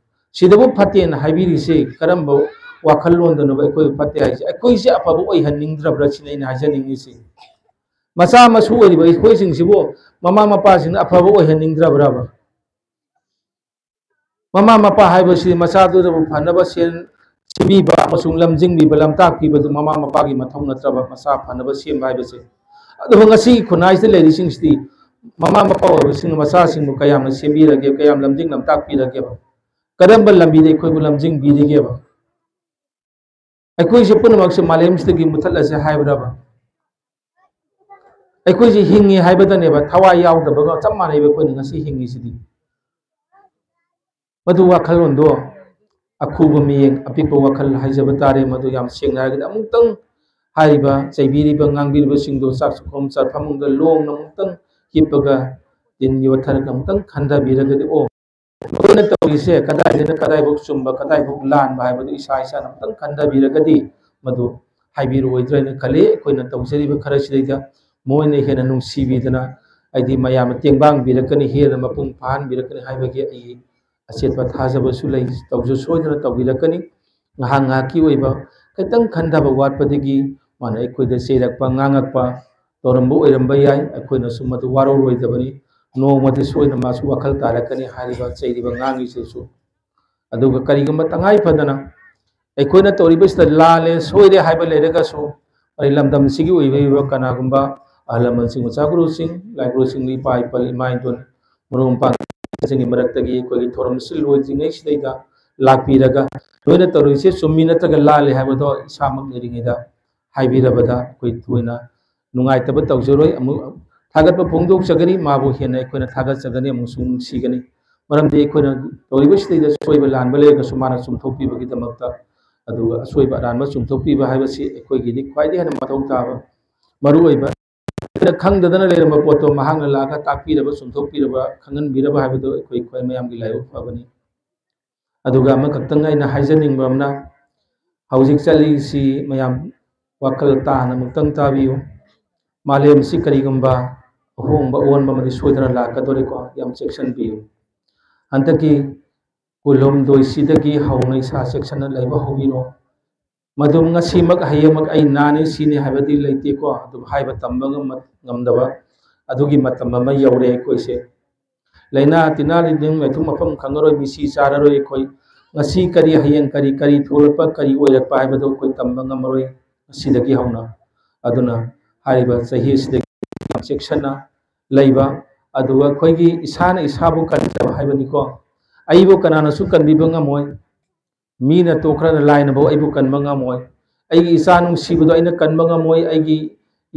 ꯁꯤꯗꯕꯨ ꯐꯠꯇꯦꯅ ꯍꯥꯏꯕꯤꯔꯤꯁꯦ ꯀꯔꯝꯕ ꯋꯥꯈꯜꯂꯣꯟꯗꯅꯣꯕ? ꯑꯩꯈꯣꯏꯕꯨ ꯐꯠꯇꯦ ꯍꯥꯏꯁꯦ ꯑꯩꯈꯣꯏꯁꯦ ꯑꯐꯕ ꯑꯣꯏꯍꯟꯅꯤꯡꯗ꯭ꯔꯕ꯭ꯔꯥ ꯁꯤꯅ ꯑꯩꯅ ꯍꯥꯏꯖꯅꯤꯡꯉꯤꯁꯤ꯫ ꯃꯆꯥ ꯃꯁꯨ ꯑꯣꯏꯔꯤꯕ ꯑꯩꯈꯣꯏꯁꯤꯡꯁꯤꯕꯨ ꯃꯃꯥ ꯃꯄꯥꯁꯤꯡꯅ ꯑꯐꯕ ꯑꯣꯏꯍꯟꯅꯤꯡꯗ꯭ꯔꯕ꯭ꯔꯕ? ꯃꯃꯥ ꯃꯄꯥ ꯍꯥꯏꯕꯁꯤ ꯃꯆꯥꯗꯨꯗꯕꯨ ꯐꯅꯕ ꯁꯦꯟ ꯁꯦꯝꯕꯤꯕ ꯑꯃꯁꯨꯡ ꯂꯝꯖꯤꯡꯕꯤꯕ, ꯂꯝꯇꯥꯛꯄꯤꯕꯗꯨ ꯃꯃꯥ ꯃꯄꯥꯒꯤ ꯃꯊꯧ ꯅꯠꯇ꯭ꯔꯕ? ꯃꯆꯥ ꯐꯅꯕ ꯁꯦꯝꯕ ꯍꯥꯏꯕꯁꯦ꯫ ꯑꯗꯨꯕꯨ ꯉꯁꯤꯒꯤ ꯈꯨꯟꯅꯥꯏꯁꯤꯗ ꯂꯩꯔꯤꯁꯤꯡꯁꯤꯗꯤ ꯃꯃꯥ ꯃꯄꯥ ꯑꯣꯏꯕꯁꯤꯡꯅ ꯃꯆꯥꯁꯤꯡꯕꯨ ꯀꯌꯥꯝꯅ ꯁꯦꯝꯕꯤꯔꯒꯦ, ꯀꯌꯥꯝ ꯂꯝꯖꯤꯡ ꯂꯝꯇꯥꯛꯄꯤꯔꯒꯦꯕ? ꯀꯔꯝꯕ ꯂꯝꯕꯤꯗ ꯑꯩꯈꯣꯏꯕꯨ ꯂꯝꯖꯤꯡꯕꯤꯔꯤꯒꯦꯕ? ꯑꯩꯈꯣꯏꯁꯦ ꯄꯨꯝꯅꯃꯛꯁꯦ ꯃꯥꯂꯦꯝꯁꯤꯗꯒꯤ ꯃꯨꯊꯠꯂꯁꯦ ꯍꯥꯏꯕ꯭ꯔꯕ? ꯑꯩꯈꯣꯏꯁꯦ ꯍꯤꯡꯉꯤ ꯍꯥꯏꯕꯗꯅꯦꯕ, ꯊꯋꯥꯏ ꯌꯥꯎꯗꯕꯒ ꯆꯞ ꯃꯥꯟꯅꯩꯕ ꯑꯩꯈꯣꯏꯅ ꯉꯁꯤ ꯍꯤꯡꯉꯤꯁꯤꯗꯤ꯫ ꯃꯗꯨ ꯋꯥꯈꯜꯂꯣꯟꯗꯣ, ꯑꯈꯨꯕ ꯃꯤꯠꯌꯦꯡ, ꯑꯄꯤꯛꯄ ꯋꯥꯈꯜ ꯍꯥꯏꯖꯕ ꯇꯥꯔꯦ, ꯃꯗꯨ ꯌꯥꯝ ꯁꯦꯡꯅ ꯍꯥꯏꯔꯒꯗꯤ ꯑꯃꯨꯛꯇꯪ ꯍꯥꯏꯔꯤꯕ ꯆꯩꯕꯤꯔꯤꯕ ꯉꯥꯡꯕꯤꯔꯤꯕꯁꯤꯡꯗꯣ ꯆꯥꯛ ꯆꯥꯛꯈꯨꯝ ꯆꯥꯛꯐꯃꯨꯡꯗ ꯂꯣꯡꯅ ꯑꯃꯨꯛꯇꯪ ꯍꯤꯞꯄꯒ ꯇꯤꯟ ꯌꯣꯠꯊꯔꯒ ꯑꯃꯨꯛꯇꯪ ꯈꯟꯊꯕꯤꯔꯒꯗꯤ, ꯑꯣ, ꯃꯈꯣꯏꯅ ꯇꯧꯔꯤꯁꯦ ꯀꯗꯥꯏꯗꯅ ꯀꯗꯥꯏꯐꯥꯎ ꯆꯨꯝꯕ, ꯀꯗꯥꯏꯐꯥꯎ ꯂꯥꯟꯕ ꯍꯥꯏꯕꯗꯨ ꯏꯁꯥ ꯏꯁꯥꯅ ꯑꯃꯨꯛꯇꯪ ꯈꯟꯊꯕꯤꯔꯒꯗꯤ ꯃꯗꯨ ꯍꯥꯏꯕꯤꯔꯛꯑꯣꯏꯗ꯭ꯔꯥ ꯍꯥꯏꯅ ꯈꯜꯂꯤ꯫ ꯑꯩꯈꯣꯏꯅ ꯇꯧꯖꯔꯤꯕ ꯈꯔꯁꯤꯗꯩꯗ ꯃꯣꯏꯅ ꯍꯦꯟꯅ ꯅꯨꯡꯁꯤꯕꯤꯗꯅ, ꯍꯥꯏꯗꯤ ꯃꯌꯥꯝꯅ ꯇꯦꯡꯕꯥꯡꯕꯤꯔꯛꯀꯅꯤ, ꯍꯦꯟꯅ ꯃꯄꯨꯡ ꯐꯥꯍꯟꯕꯤꯔꯛꯀꯅꯤ ꯍꯥꯏꯕꯒꯤ ꯑꯩꯒꯤ ꯑꯆꯦꯠꯄ ꯊꯥꯖꯕꯁꯨ ꯂꯩ꯫ ꯇꯧꯁꯨ ꯁꯣꯏꯗꯅ ꯇꯧꯕꯤꯔꯛꯀꯅꯤ꯫ ꯉꯥꯏꯍꯥꯛ ꯉꯥꯏꯍꯥꯛꯀꯤ ꯑꯣꯏꯕ ꯈꯤꯇꯪ ꯈꯟꯊꯕ ꯋꯥꯠꯄꯗꯒꯤ ꯃꯥꯅ ꯑꯩꯈꯣꯏꯗ ꯆꯩꯔꯛꯄ, ꯉꯥꯡꯉꯛꯄ ꯇꯧꯔꯝꯕ ꯑꯣꯏꯔꯝꯕ ꯌꯥꯏ꯫ ꯑꯩꯈꯣꯏꯅꯁꯨ ꯃꯗꯨ ꯋꯥꯔꯧꯔꯣꯏꯗꯕꯅꯤ꯫ ꯅꯣꯡꯃꯗꯤ ꯁꯣꯏꯗꯅ ꯃꯥꯁꯨ ꯋꯥꯈꯜ ꯇꯥꯔꯛꯀꯅꯤ ꯍꯥꯏꯔꯤꯕ ꯆꯩꯔꯤꯕ ꯉꯥꯡꯉꯤꯁꯤꯁꯨ꯫ ꯑꯗꯨꯒ ꯀꯔꯤꯒꯨꯝꯕ ꯇꯉꯥꯏ ꯐꯗꯅ ꯑꯩꯈꯣꯏꯅ ꯇꯧꯔꯤꯕꯁꯤꯗ ꯂꯥꯜꯂꯦ, ꯁꯣꯏꯔꯦ ꯍꯥꯏꯕ ꯂꯩꯔꯒꯁꯨ, ꯑꯩ ꯂꯝꯗꯝꯁꯤꯒꯤ ꯑꯣꯏꯕ ꯀꯅꯥꯒꯨꯝꯕ ꯑꯍꯜ ꯂꯃꯟꯁꯤꯡ, ꯃꯆꯥ ꯒꯨꯔꯨꯁꯤꯡ, ꯂꯥꯏ ꯒꯨꯔꯨꯁꯤꯡ, ꯏꯄꯥ ꯏꯄꯜ, ꯏꯃꯥ ꯏꯟꯗꯣꯟ, ꯃꯔꯨꯞ ꯃꯄꯥꯡꯁꯤꯡꯒꯤ ꯃꯔꯛꯇꯒꯤ ꯑꯩꯈꯣꯏꯒꯤ ꯊꯧꯔꯝ ꯑꯁꯤ ꯂꯣꯏꯗ꯭ꯔꯤꯉꯩꯁꯤꯗꯩꯗ ꯂꯥꯛꯄꯤꯔꯒ, ꯅꯣꯏꯅ ꯇꯧꯔꯤꯁꯦ ꯆꯨꯝꯃꯤ ꯅꯠꯇ꯭ꯔꯒ ꯂꯥꯜꯂꯤ ꯍꯥꯏꯕꯗꯣ ꯏꯁꯥꯃꯛ ꯂꯩꯔꯤꯉꯩꯗ ꯍꯥꯏꯕꯤꯔꯕꯗ ꯑꯩꯈꯣꯏ ꯊꯣꯏꯅ ꯅꯨꯡꯉꯥꯏꯇꯕ ꯇꯧꯖꯔꯣꯏ꯫ ꯑꯃꯨꯛ ꯊꯥꯒꯠꯄ ꯐꯣꯡꯗꯣꯛꯆꯒꯅꯤ, ꯃꯥꯕꯨ ꯍꯦꯟꯅ ꯑꯩꯈꯣꯏꯅ ꯊꯥꯒꯠꯆꯒꯅꯤ ꯑꯃꯁꯨꯡ ꯅꯨꯡꯁꯤꯒꯅꯤ꯫ ꯃꯔꯝꯗꯤ ꯑꯩꯈꯣꯏꯅ ꯇꯧꯔꯤꯕꯁꯤꯗꯩꯗ ꯁꯣꯏꯕ ꯂꯥꯟꯕ ꯂꯩꯔꯒꯁꯨ ꯃꯥꯅ ꯆꯨꯝꯊꯣꯛꯄꯤꯕꯒꯤꯗꯃꯛꯇ, ꯑꯗꯨꯒ ꯑꯁꯣꯏꯕ ꯑꯔꯥꯟꯕ ꯆꯨꯝꯊꯣꯛꯄꯤꯕ ꯍꯥꯏꯕꯁꯤ ꯑꯩꯈꯣꯏꯒꯤꯗꯤ ꯈ꯭ꯋꯥꯏꯗꯒꯤ ꯍꯦꯟꯅ ꯃꯊꯧ ꯇꯥꯕ, ꯃꯔꯨ ꯑꯣꯏꯕ꯫ ꯑꯩꯈꯣꯏꯅ ꯈꯪꯗꯗꯅ ꯂꯩꯔꯝꯕ ꯄꯣꯠꯇꯣ ꯃꯍꯥꯛꯅ ꯂꯥꯛꯑꯒ ꯇꯥꯛꯄꯤꯔꯕ, ꯆꯨꯝꯊꯣꯛꯄꯤꯔꯕ, ꯈꯪꯍꯟꯕꯤꯔꯕ ꯍꯥꯏꯕꯗꯨ ꯑꯩꯈꯣꯏ ꯈ꯭ꯋꯥꯏ ꯃꯌꯥꯝꯒꯤ ꯂꯥꯏꯕꯛ ꯐꯕꯅꯤ꯫ ꯑꯗꯨꯒ ꯑꯃꯈꯛꯇꯪ ꯑꯩꯅ ꯍꯥꯏꯖꯅꯤꯡꯕ ꯑꯃꯅ, ꯍꯧꯖꯤꯛ ꯆꯠꯂꯤꯁꯤ ꯃꯌꯥꯝ ꯋꯥꯈꯜ ꯇꯥꯅ ꯑꯃꯨꯛꯇꯪ ꯇꯥꯕꯤꯌꯨ꯫ ꯃꯥꯂꯦꯝꯁꯤ ꯀꯔꯤꯒꯨꯝꯕ ꯑꯍꯣꯡꯕ ꯑꯑꯣꯟꯕ ꯑꯃꯗꯤ ꯁꯣꯏꯗꯅ ꯂꯥꯛꯀꯗꯧꯔꯤꯀꯣ, ꯌꯥꯝ ꯆꯦꯛꯁꯤꯟꯕꯤꯌꯨ꯫ ꯍꯟꯗꯛꯀꯤ ꯀꯨꯟꯍꯨꯝꯗꯣꯏꯁꯤꯗꯒꯤ ꯍꯧꯅ ꯏꯁꯥ ꯆꯦꯛꯁꯤꯟꯅ ꯂꯩꯕ ꯍꯧꯕꯤꯔꯣ꯫ ꯃꯗꯨ ꯉꯁꯤꯃꯛ ꯍꯌꯦꯡꯃꯛ ꯑꯩ ꯅꯥꯅꯤ ꯁꯤꯅꯤ ꯍꯥꯏꯕꯗꯤ ꯂꯩꯇꯦꯀꯣ, ꯑꯗꯨꯕꯨ ꯍꯥꯏꯕ ꯇꯝꯕ ꯉꯝꯃ-, ꯉꯝꯗꯕ ꯑꯗꯨꯒꯤ ꯃꯇꯝ ꯑꯃ ꯌꯧꯔꯦ ꯑꯩꯈꯣꯏꯁꯦ꯫ ꯂꯥꯏꯅꯥ ꯇꯤꯟꯅꯥ ꯂꯩꯅꯤꯡ ꯂꯩꯊꯨꯡ ꯃꯐꯝ ꯈꯪꯉꯔꯣꯏ, ꯃꯤꯁꯤ ꯆꯥꯔꯔꯣꯏ ꯑꯩꯈꯣꯏ꯫ ꯉꯁꯤ ꯀꯔꯤ, ꯍꯌꯦꯡ ꯀꯔꯤ, ꯀꯔꯤ ꯊꯣꯛꯂꯛꯄ, ꯀꯔꯤ ꯑꯣꯏꯔꯛꯄ ꯍꯥꯏꯕꯗꯨ ꯑꯩꯈꯣꯏ ꯇꯝꯕ ꯉꯝꯃꯔꯣꯏ ꯉꯁꯤꯗꯒꯤ ꯍꯧꯅ꯫ ꯑꯗꯨꯅ ꯍꯥꯏꯔꯤꯕ ꯆꯍꯤ ꯑꯁꯤꯗꯒꯤ ꯌꯥꯝ ꯆꯦꯛꯁꯤꯟꯅ ꯂꯩꯕ, ꯑꯗꯨꯒ ꯑꯩꯈꯣꯏꯒꯤ ꯏꯁꯥꯅ ꯏꯁꯥꯕꯨ ꯀꯟꯖꯕ ꯍꯥꯏꯕꯅꯤꯀꯣ꯫ ꯑꯩꯕꯨ ꯀꯅꯥꯅꯁꯨ ꯀꯟꯕꯤꯕ ꯉꯝꯃꯣꯏ꯫ ꯃꯤꯅ ꯇꯣꯛꯈ꯭ꯔꯒ ꯂꯥꯏꯅꯐꯥꯎ ꯑꯩꯕꯨ ꯀꯟꯕ ꯉꯝꯃꯣꯏ꯫ ꯑꯩꯒꯤ ꯏꯆꯥ ꯅꯨꯡꯁꯤꯕꯗꯣ ꯑꯩꯅ ꯀꯟꯕ ꯉꯝꯃꯣꯏ꯫ ꯑꯩꯒꯤ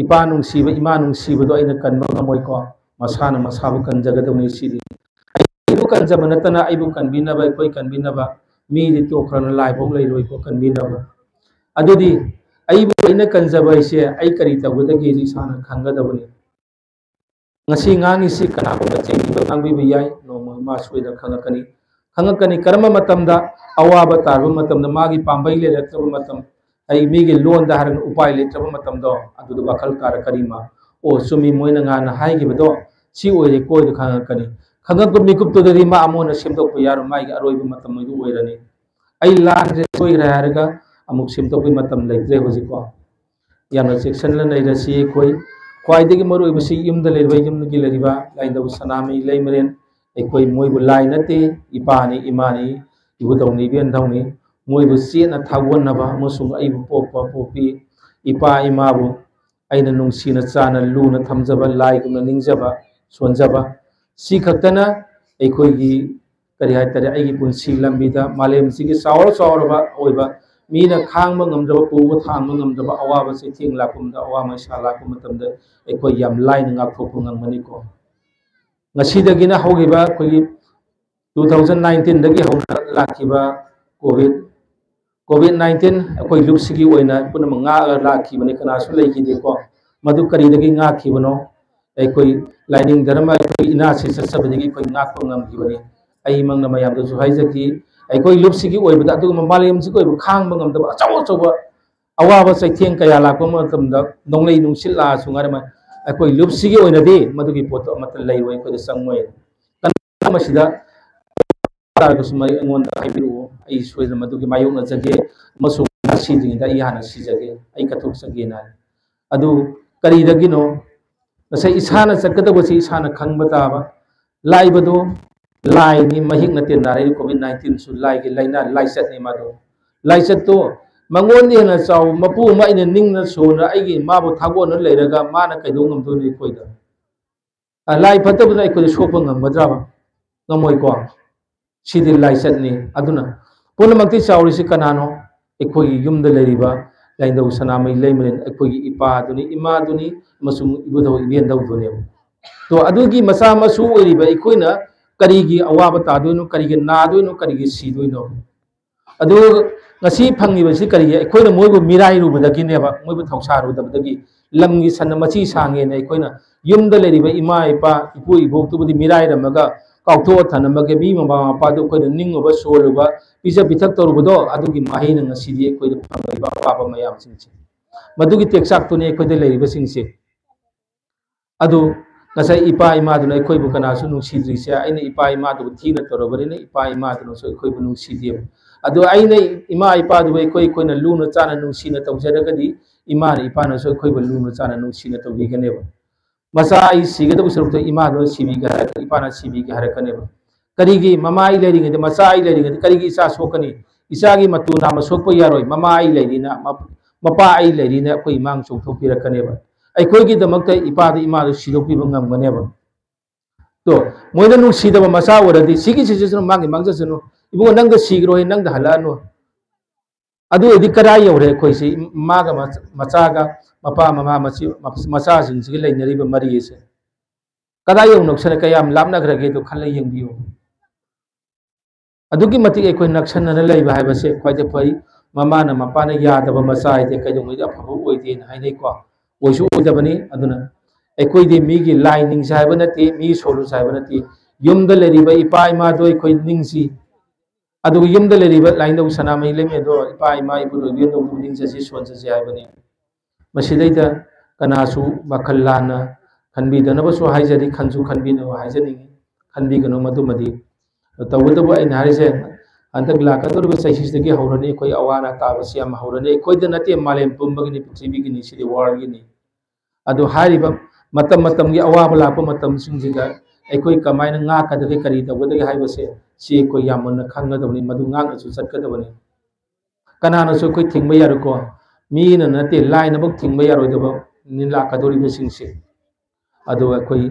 ꯏꯄꯥ ꯅꯨꯡꯁꯤꯕ, ꯏꯃꯥ ꯅꯨꯡꯁꯤꯕꯗꯣ ꯑꯩꯅ ꯀꯟꯕ ꯉꯝꯃꯣꯏꯀꯣ꯫ ꯃꯁꯥꯅ ꯃꯁꯥꯕꯨ ꯀꯟꯖꯒꯗꯕꯅꯤ ꯁꯤꯗꯤ꯫ ꯑꯩꯕꯨ ꯀꯟꯖꯕ ꯅꯠꯇꯅ ꯑꯩꯕꯨ ꯀꯟꯕꯤꯅꯕ, ꯑꯩꯈꯣꯏ ꯀꯟꯕꯤꯅꯕ ꯃꯤꯗꯤ ꯇꯣꯛꯈ꯭ꯔꯅ ꯂꯥꯏꯐꯥꯎ ꯂꯩꯔꯣꯏꯀꯣ ꯀꯟꯕꯤꯅꯕ꯫ ꯑꯗꯨꯗꯤ ꯑꯩꯕꯨ ꯑꯩꯅ ꯀꯟꯖꯕ ꯍꯥꯏꯁꯦ ꯑꯩ ꯀꯔꯤ ꯇꯧꯒꯗꯒꯦ ꯏꯁꯥꯅ ꯈꯪꯒꯗꯕꯅꯤ꯫ ꯉꯁꯤ ꯉꯥꯡꯉꯤꯁꯤ ꯀꯅꯥꯒꯨꯝꯕ ꯆꯦꯟꯕꯤꯕ ꯉꯥꯡꯕꯤꯕ ꯌꯥꯏ, ꯅꯣꯡꯃ ꯃꯥ ꯁꯣꯏꯗꯅ ꯈꯪꯉꯛꯀꯅꯤ꯫ ꯈꯪꯉꯛꯀꯅꯤ ꯀꯔꯝꯕ ꯃꯇꯝꯗ? ꯑꯋꯥꯕ ꯇꯥꯔꯕ ꯃꯇꯝꯗ, ꯃꯥꯒꯤ ꯄꯥꯝꯕꯩ ꯂꯩꯔꯛꯇ꯭ꯔꯕ ꯃꯇꯝ, ꯑꯩ ꯃꯤꯒꯤ ꯂꯣꯟꯗ ꯍꯥꯏꯔꯒ ꯎꯄꯥꯏ ꯂꯩꯇ꯭ꯔꯕ ꯃꯇꯝꯗꯣ, ꯑꯗꯨꯗ ꯋꯥꯈꯜ ꯇꯥꯔꯛꯀꯅꯤ ꯃꯥ꯫ ꯑꯣ, ꯆꯨꯝꯃꯤ, ꯃꯣꯏꯅ ꯉꯥꯟꯅ ꯍꯥꯏꯈꯤꯕꯗꯣ ꯁꯤ ꯑꯣꯏꯔꯦꯀꯣ ꯍꯥꯏꯗꯣ ꯈꯪꯉꯛꯀꯅꯤ꯫ ꯈꯪꯉꯛꯄ ꯃꯤꯀꯨꯞꯇꯨꯗꯗꯤ ꯃꯥ ꯑꯃꯨꯛ ꯍꯟꯅ ꯁꯦꯝꯗꯣꯛꯄ ꯌꯥꯔꯣꯏ, ꯃꯥꯒꯤ ꯑꯔꯣꯏꯕ ꯃꯇꯝ ꯑꯗꯨ ꯑꯣꯏꯔꯅꯤ꯫ ꯑꯩ ꯂꯥꯟꯈ꯭ꯔꯦ, ꯁꯣꯏꯈ꯭ꯔꯦ ꯍꯥꯏꯔꯒ ꯑꯃꯨꯛ ꯁꯦꯝꯗꯣꯛꯄꯒꯤ ꯃꯇꯝ ꯂꯩꯇ꯭ꯔꯦ ꯍꯧꯖꯤꯛꯀꯣ꯫ ꯌꯥꯝꯅ ꯆꯦꯛꯁꯤꯟꯅ ꯂꯩꯔꯁꯤ ꯑꯩꯈꯣꯏ꯫ ꯈ꯭ꯋꯥꯏꯗꯒꯤ ꯃꯔꯨꯑꯣꯏꯕꯁꯤ ꯌꯨꯝꯗ ꯂꯩꯔꯤꯕ, ꯌꯨꯝꯗꯒꯤ ꯂꯩꯔꯤꯕ ꯂꯥꯏꯅꯤꯡꯊꯧ ꯁꯅꯥꯃꯍꯤ ꯂꯩꯃꯔꯦꯟ, ꯑꯩꯈꯣꯏ ꯃꯣꯏꯕꯨ ꯂꯥꯏ ꯅꯠꯇꯦ, ꯏꯄꯥꯅꯤ, ꯏꯃꯥꯅꯤ, ꯏꯕꯨꯙꯧꯅꯤ, ꯏꯕꯦꯟꯙꯧꯅꯤ꯫ ꯃꯣꯏꯕꯨ ꯆꯦꯠꯅ ꯊꯥꯒꯣꯟꯅꯕ ꯑꯃꯁꯨꯡ ꯑꯩꯕꯨ ꯄꯣꯛꯄ ꯄꯣꯛꯄꯤ ꯏꯄꯥ ꯏꯃꯥꯕꯨ ꯑꯩꯅ ꯅꯨꯡꯁꯤꯅ ꯆꯥꯅ ꯂꯨꯅ ꯊꯝꯖꯕ, ꯂꯥꯏꯒꯨꯝꯅ ꯅꯤꯡꯖꯕ, ꯁꯣꯟꯖꯕ, ꯁꯤ ꯈꯛꯇꯅ ꯑꯩꯈꯣꯏꯒꯤ, ꯀꯔꯤ ꯍꯥꯏꯇꯥꯔꯦ, ꯑꯩꯒꯤ ꯄꯨꯟꯁꯤ ꯂꯝꯕꯤꯗ ꯃꯥꯂꯦꯝꯁꯤꯒꯤ ꯆꯥꯎꯔ ꯆꯥꯎꯔꯕ ꯑꯣꯏꯕ, ꯃꯤꯅ ꯈꯥꯡꯕ ꯉꯝꯗ꯭ꯔꯕ, ꯄꯨꯕ ꯊꯥꯡꯕ ꯉꯝꯗ꯭ꯔꯕ ꯑꯋꯥꯕ ꯆꯩꯊꯦꯡ ꯂꯥꯛꯄꯗ, ꯑꯋꯥ ꯃꯩꯁꯥ ꯂꯥꯛꯄ ꯃꯇꯝꯗ ꯑꯩꯈꯣꯏ ꯌꯥꯝ ꯂꯥꯏꯅ ꯉꯥꯛꯊꯣꯛꯄ ꯉꯝꯒꯅꯤꯀꯣ꯫ ꯉꯁꯤꯗꯒꯤꯅ ꯍꯧꯈꯤꯕ ꯑꯩꯈꯣꯏꯒꯤ two thousand nineteenꯗꯒꯤ ꯍꯧꯅ ꯂꯥꯛꯈꯤꯕ COVID, COVID nineteen ꯑꯩꯈꯣꯏ ꯂꯨꯞꯁꯤꯒꯤ ꯑꯣꯏꯅ ꯄꯨꯝꯅꯃꯛ ꯉꯥꯛꯑꯒ ꯂꯥꯛꯈꯤꯕꯅꯤ, ꯀꯅꯥꯁꯨ ꯂꯩꯈꯤꯗꯦꯀꯣ꯫ ꯃꯗꯨ ꯀꯔꯤꯗꯒꯤ ꯉꯥꯛꯈꯤꯕꯅꯣ? ꯑꯩꯈꯣꯏ ꯂꯥꯏꯅꯤꯡ ꯙꯔꯃ, ꯑꯩꯈꯣꯏ ꯏꯅꯥꯠꯁꯤ ꯆꯠꯆꯕꯗꯒꯤ ꯑꯩꯈꯣꯏ ꯉꯥꯛꯄ ꯉꯝꯈꯤꯕꯅꯤ꯫ ꯑꯩꯃꯛꯅ ꯃꯌꯥꯝꯗꯁꯨ ꯍꯥꯏꯖꯈꯤ, ꯑꯩꯈꯣꯏ ꯂꯨꯞꯁꯤꯒꯤ ꯑꯣꯏꯕꯗ ꯑꯗꯨꯒꯨꯝꯕ ꯃꯥꯂꯦꯝꯁꯤꯒꯤ ꯑꯣꯏꯕ ꯈꯥꯡꯕ ꯉꯝꯗꯕ ꯑꯆꯧ ꯑꯆꯧꯕ ꯑꯋꯥꯕ ꯆꯩꯊꯦꯡ ꯀꯌꯥ ꯂꯥꯛꯄ ꯃꯇꯝꯗ ꯅꯣꯡꯂꯩ ꯅꯨꯡꯁꯤꯠ ꯂꯥꯛꯑꯁꯨ ꯉꯥꯏꯔꯝꯃꯦ, ꯑꯩꯈꯣꯏ ꯂꯨꯞꯁꯤꯒꯤ ꯑꯣꯏꯅꯗꯤ ꯃꯗꯨꯒꯤ ꯄꯣꯠꯇꯣ ꯑꯃꯠꯇ ꯂꯩꯔꯣꯏ, ꯑꯩꯈꯣꯏꯗ ꯆꯪꯉꯣꯏ꯫ ꯀꯅꯥꯒꯨꯝꯕ ꯃꯁꯤꯗ ꯇꯥꯔꯒꯁꯨ ꯃꯔꯤ ꯑꯩꯉꯣꯟꯗ ꯍꯥꯏꯕꯤꯔꯛꯎ, ꯑꯩ ꯁꯣꯏꯗꯅ ꯃꯗꯨꯒꯤ ꯃꯥꯌꯣꯛꯅꯖꯒꯦ ꯑꯃꯁꯨꯡ ꯁꯤꯗ꯭ꯔꯤꯉꯩꯗ ꯑꯩ ꯍꯥꯟꯅ ꯁꯤꯖꯒꯦ, ꯑꯩ ꯀꯠꯊꯣꯛꯆꯒꯦꯅ ꯍꯥꯏ꯫ ꯑꯗꯨ ꯀꯔꯤꯗꯒꯤꯅꯣ? ꯉꯁꯥꯏ ꯏꯁꯥꯅ ꯆꯠꯀꯗꯧꯕꯁꯤ ꯏꯁꯥꯅ ꯈꯪꯕ ꯇꯥꯕ꯫ ꯂꯥꯛꯏꯕꯗꯣ ꯂꯥꯏꯅꯤ, ꯃꯍꯤꯛ ꯅꯠꯇꯦ ꯅꯥꯔꯛꯏ꯫ COVID nineteenꯁꯨ ꯂꯥꯏꯒꯤ ꯂꯥꯏꯅꯥ, ꯂꯥꯏꯆꯠꯅꯤ ꯃꯗꯨ꯫ ꯂꯥꯏꯆꯠꯇꯣ ꯃꯉꯣꯟꯗ ꯍꯦꯟꯅ ꯆꯥꯎꯕ ꯃꯄꯨ ꯑꯃ ꯑꯩꯅ ꯅꯤꯡꯅ ꯁꯣꯟꯅ ꯑꯩꯒꯤ ꯏꯃꯥꯕꯨ ꯊꯥꯒꯣꯟꯅ ꯂꯩꯔꯒ ꯃꯥꯅ ꯀꯩꯗꯧ ꯉꯝꯗꯣꯏꯅꯣ ꯑꯩꯈꯣꯏꯗ? ꯑ, ꯂꯥꯏ ꯐꯠꯇꯕꯅ ꯑꯩꯈꯣꯏꯗ ꯁꯣꯛꯄ ꯉꯝꯒꯗ꯭ꯔꯕ? ꯉꯝꯃꯣꯏꯀꯣ꯫ ꯁꯤꯗꯤ ꯂꯥꯏꯆꯠꯅꯤ꯫ ꯑꯗꯨꯅ ꯄꯨꯝꯅꯃꯛꯇꯤ ꯆꯥꯎꯔꯤꯁꯤ ꯀꯅꯥꯅꯣ? ꯑꯩꯈꯣꯏꯒꯤ ꯌꯨꯝꯗ ꯂꯩꯔꯤꯕ ꯂꯥꯏꯅꯤꯡꯊꯧ ꯁꯅꯥꯃꯍꯤ ꯂꯩꯃꯔꯦꯟ, ꯑꯩꯈꯣꯏꯒꯤ ꯏꯄꯥꯗꯨꯅꯤ, ꯏꯃꯥꯗꯨꯅꯤ, ꯑꯃꯁꯨꯡ ꯏꯕꯨꯙꯧ ꯏꯕꯦꯟꯙꯧꯗꯨꯅꯦꯕ꯫ ꯇꯣ, ꯑꯗꯨꯒꯤ ꯃꯆꯥ ꯃꯁꯨ ꯑꯣꯏꯔꯤꯕ ꯑꯩꯈꯣꯏꯅ ꯀꯔꯤꯒꯤ ꯑꯋꯥꯕ ꯇꯥꯗꯣꯏꯅꯣ, ꯀꯔꯤꯒꯤ ꯅꯥꯗꯣꯏꯅꯣ, ꯀꯔꯤꯒꯤ ꯁꯤꯗꯣꯏꯅꯣ? ꯑꯗꯨ ꯉꯁꯤ ꯐꯪꯉꯤꯕꯁꯤ ꯀꯔꯤꯒꯤ? ꯑꯩꯈꯣꯏꯅ ꯃꯣꯏꯕꯨ ꯃꯤꯔꯥꯏꯔꯨꯕꯗꯒꯤꯅꯦꯕ, ꯃꯣꯏꯕꯨ ꯊꯧꯁꯥꯔꯨꯗꯕꯗꯒꯤ꯫ ꯂꯝꯒꯤ ꯁꯟꯅ ꯃꯆꯤ ꯁꯥꯡꯉꯦꯅ ꯑꯩꯈꯣꯏꯅ ꯌꯨꯝꯗ ꯂꯩꯔꯤꯕ ꯏꯃꯥ ꯏꯄꯥ, ꯏꯄꯨ ꯏꯕꯣꯛꯇꯨꯕꯨꯗꯤ ꯃꯤꯔꯥꯏꯔꯝꯃꯒ ꯀꯥꯎꯊꯣꯛꯑ ꯊꯅꯝꯃꯒ, ꯃꯤ ꯃꯃꯥ ꯃꯄꯥꯗꯨ ꯑꯩꯈꯣꯏꯅ ꯅꯤꯡꯉꯨꯕ, ꯁꯣꯜꯂꯨꯕ, ꯄꯤꯖ ꯄꯤꯊꯛ ꯇꯧꯔꯨꯕꯗꯣ, ꯑꯗꯨꯒꯤ ꯃꯍꯩꯅ ꯉꯁꯤꯗꯤ ꯑꯩꯈꯣꯏꯗ ꯐꯪꯂꯤꯕ ꯑꯋꯥꯕ ꯃꯌꯥꯝꯁꯤꯡꯁꯦ꯫ ꯃꯗꯨꯒꯤ ꯇꯦꯛꯆꯥꯛꯇꯨꯅꯤ ꯑꯩꯈꯣꯏꯗ ꯂꯩꯔꯤꯕꯁꯤꯡꯁꯦ꯫ ꯑꯗꯨ ꯉꯁꯥꯏ ꯏꯄꯥ ꯏꯃꯥꯗꯨꯅ ꯑꯩꯈꯣꯏꯕꯨ ꯀꯅꯥꯁꯨ ꯅꯨꯡꯁꯤꯗ꯭ꯔꯤꯁꯦ, ꯑꯩꯅ ꯏꯄꯥ ꯏꯃꯥꯗꯨꯕꯨ ꯊꯤꯅ ꯇꯧꯔꯕꯅꯤꯅ ꯏꯄꯥ ꯏꯃꯥꯗꯨꯅꯁꯨ ꯑꯩꯈꯣꯏꯕꯨ ꯅꯨꯡꯁꯤꯗꯦꯕ꯫ ꯑꯗꯨ ꯑꯩꯅ ꯏꯃꯥ ꯏꯄꯥꯗꯨꯕꯨ ꯑꯩꯈꯣꯏ, ꯑꯩꯈꯣꯏꯅ ꯂꯨꯅ ꯆꯥꯅ ꯅꯨꯡꯁꯤꯅ ꯇꯧꯖꯔꯒꯗꯤ ꯏꯃꯥꯅ ꯏꯄꯥꯅꯁꯨ ꯑꯩꯈꯣꯏꯕꯨ ꯂꯨꯅ ꯆꯥꯅ ꯅꯨꯡꯁꯤꯅ ꯇꯧꯕꯤꯒꯅꯦꯕ꯫ ꯃꯆꯥ ꯑꯩ ꯁꯤꯒꯗꯧꯕ ꯁꯔꯨꯛꯇ ꯏꯃꯥꯗꯨꯅ ꯁꯤꯕꯤꯒꯦ ꯍꯥꯏꯔꯛ-, ꯏꯄꯥꯅ ꯁꯤꯕꯤꯒꯦ ꯍꯥꯏꯔꯛꯀꯅꯦꯕ꯫ ꯀꯔꯤꯒꯤ? ꯃꯃꯥ ꯑꯩ ꯂꯩꯔꯤꯉꯩꯗ, ꯃꯆꯥ ꯑꯩ ꯂꯩꯔꯤꯉꯩꯗ ꯀꯔꯤꯒꯤ ꯏꯆꯥ ꯁꯣꯛꯀꯅꯤ? ꯏꯆꯥꯒꯤ ꯃꯇꯨ ꯅꯥꯝꯃ ꯁꯣꯛꯄ ꯌꯥꯔꯣꯏ, ꯃꯃꯥ ꯑꯩ ꯂꯩꯔꯤꯅ, ꯃ-, ꯃꯄꯥ ꯑꯩ ꯂꯩꯔꯤꯅ ꯑꯩꯈꯣꯏ ꯏꯃꯥꯡ ꯆꯣꯡꯊꯣꯛꯄꯤꯔꯛꯀꯅꯦꯕ꯫ ꯑꯩꯈꯣꯏꯒꯤꯗꯃꯛꯇ ꯏꯄꯥꯗ ꯏꯃꯥꯗ ꯁꯤꯗꯣꯛꯄꯤꯕ ꯉꯝꯒꯅꯦꯕ꯫ ꯇꯣ, ꯃꯣꯏꯅ ꯅꯨꯡꯁꯤꯗꯕ ꯃꯆꯥ ꯑꯣꯏꯔꯗꯤ, "ꯁꯤꯒꯤ ꯁꯤꯆꯨꯋꯦꯁꯟ ꯃꯥꯒꯤ ꯃꯥꯡꯖꯁꯅꯨ, ꯏꯕꯨꯡꯉꯣ, ꯅꯪꯒ ꯁꯤꯈ꯭ꯔꯣꯏ, ꯅꯪꯗ ꯍꯜꯂꯛꯑꯅꯨ"꯫ ꯑꯗꯨ ꯑꯣꯏꯔꯗꯤ ꯀꯗꯥꯏ ꯌꯧꯔꯦ ꯑꯩꯈꯣꯏꯁꯤ? ꯃꯥꯒ ꯃꯆ-, ꯃꯆꯥꯒ, ꯃꯄꯥ ꯃꯃꯥ ꯃꯆꯤ-, ꯃꯆꯥꯁꯤꯡꯁꯤꯒ ꯂꯩꯅꯔꯤꯕ ꯃꯔꯤ ꯑꯁꯦ ꯀꯗꯥꯏ ꯌꯧꯅ ꯅꯛꯁꯟꯅ ꯀꯌꯥꯝ ꯂꯥꯞꯅꯈ꯭ꯔꯒꯦꯗꯣ ꯈꯜꯂ ꯌꯦꯡꯕꯤꯌꯨ꯫ ꯑꯗꯨꯛꯀꯤ ꯃꯇꯤꯛ ꯑꯩꯈꯣꯏ ꯅꯛꯁꯟꯅꯅ ꯂꯩꯕ ꯍꯥꯏꯕꯁꯦ ꯈ꯭ꯋꯥꯏꯗꯩ ꯐꯩ꯫ ꯃꯃꯥꯅ ꯃꯄꯥꯅ ꯌꯥꯗꯕ ꯃꯆꯥ ꯍꯥꯏꯗꯤ ꯀꯩꯗꯧꯉꯩꯗ ꯑꯐꯕ ꯑꯣꯏꯗꯦꯅ ꯍꯥꯏꯅꯩꯀꯣ꯫ ꯑꯣꯏꯁꯨ ꯑꯣꯏꯗꯕꯅꯤ꯫ ꯑꯗꯨꯅ ꯑꯩꯈꯣꯏꯗꯤ ꯃꯤꯒꯤ ꯂꯥꯏ ꯅꯤꯡꯁꯦ ꯍꯥꯏꯕ ꯅꯠꯇꯦ, ꯃꯤ ꯁꯣꯜꯂꯨꯁꯦ ꯍꯥꯏꯕ ꯅꯠꯇꯦ꯫ ꯌꯨꯝꯗ ꯂꯩꯔꯤꯕ ꯏꯄꯥ ꯏꯃꯥꯗꯣ ꯑꯩꯈꯣꯏ ꯅꯤꯡꯁꯤ꯫ ꯑꯗꯨꯒ ꯌꯨꯝꯗ ꯂꯩꯔꯤꯕ ꯂꯥꯏꯅꯤꯡꯊꯧ ꯁꯅꯥꯃꯍꯤ ꯂꯩꯃꯦꯗꯣ ꯏꯄꯥ ꯏꯃꯥ ꯏꯄꯨꯔꯣꯏꯕ ꯌꯨꯝꯗ ꯅꯤꯡꯖꯁꯤ, ꯁꯣꯟꯖꯁꯤ ꯍꯥꯏꯕꯅꯤ꯫ ꯃꯁꯤꯗꯩꯗ ꯀꯅꯥꯁꯨ ꯋꯥꯈꯜ ꯂꯥꯟꯅ ꯈꯟꯕꯤꯗꯅꯕꯁꯨ ꯍꯥꯏꯖꯔꯤ, ꯈꯟꯁꯨ ꯈꯟꯕꯤꯅꯕ ꯍꯥꯏꯖꯅꯤꯡꯉꯤ, ꯈꯟꯕꯤꯒꯅꯨ ꯃꯗꯨꯃꯗꯤ꯫ ꯇꯧꯕꯇꯕꯨ ꯑꯩꯅ ꯍꯥꯏꯔꯤꯁꯦ, ꯍꯟꯗꯛ ꯂꯥꯛꯀꯗꯧꯔꯤꯕ ꯆꯍꯤꯁꯤꯗꯒꯤ ꯍꯧꯔꯅꯤ ꯑꯩꯈꯣꯏ ꯑꯋꯥ ꯑꯅꯥ ꯇꯥꯕꯁꯤ ꯌꯥꯝ ꯍꯧꯔꯅꯤ꯫ ꯑꯩꯈꯣꯏꯗ ꯅꯠꯇꯦ, ꯃꯥꯂꯦꯝ ꯄꯨꯝꯕꯒꯤꯅꯤ, ꯄ꯭ꯔꯤꯊꯤꯕꯤꯒꯤꯅꯤ, ꯁꯤꯗꯤ ꯋꯥꯔꯜꯒꯤꯅꯤ꯫ ꯑꯗꯨ ꯍꯥꯏꯔꯤꯕ ꯃꯇꯝ ꯃꯇꯝꯒꯤ ꯑꯋꯥꯕ ꯂꯥꯛꯄ ꯃꯇꯝꯁꯤꯡꯁꯤꯗ ꯑꯩꯈꯣꯏ ꯀꯃꯥꯏꯅ ꯉꯥꯛꯀꯗꯒꯦ, ꯀꯔꯤ ꯇꯧꯒꯗꯒꯦ ꯍꯥꯏꯕꯁꯦ ꯁꯤ ꯑꯩꯈꯣꯏ ꯌꯥꯝ ꯃꯨꯟꯅ ꯈꯪꯒꯗꯕꯅꯤ, ꯃꯗꯨ ꯉꯥꯛꯅꯁꯨ ꯆꯠꯀꯗꯕꯅꯤ꯫ ꯀꯅꯥꯅꯁꯨ ꯑꯩꯈꯣꯏ ꯊꯤꯡꯕ ꯌꯥꯔꯣꯏꯀꯣ꯫ ꯃꯤꯅ ꯅꯠꯇꯦ, ꯂꯥꯏꯅꯐꯧ ꯊꯤꯡꯕ ꯌꯥꯔꯣꯏꯗꯕ ꯅꯤ ꯂꯥꯛꯀꯗꯧꯔꯤꯕꯁꯤꯡꯁꯦ꯫ ꯑꯗꯨ ꯑꯩꯈꯣꯏ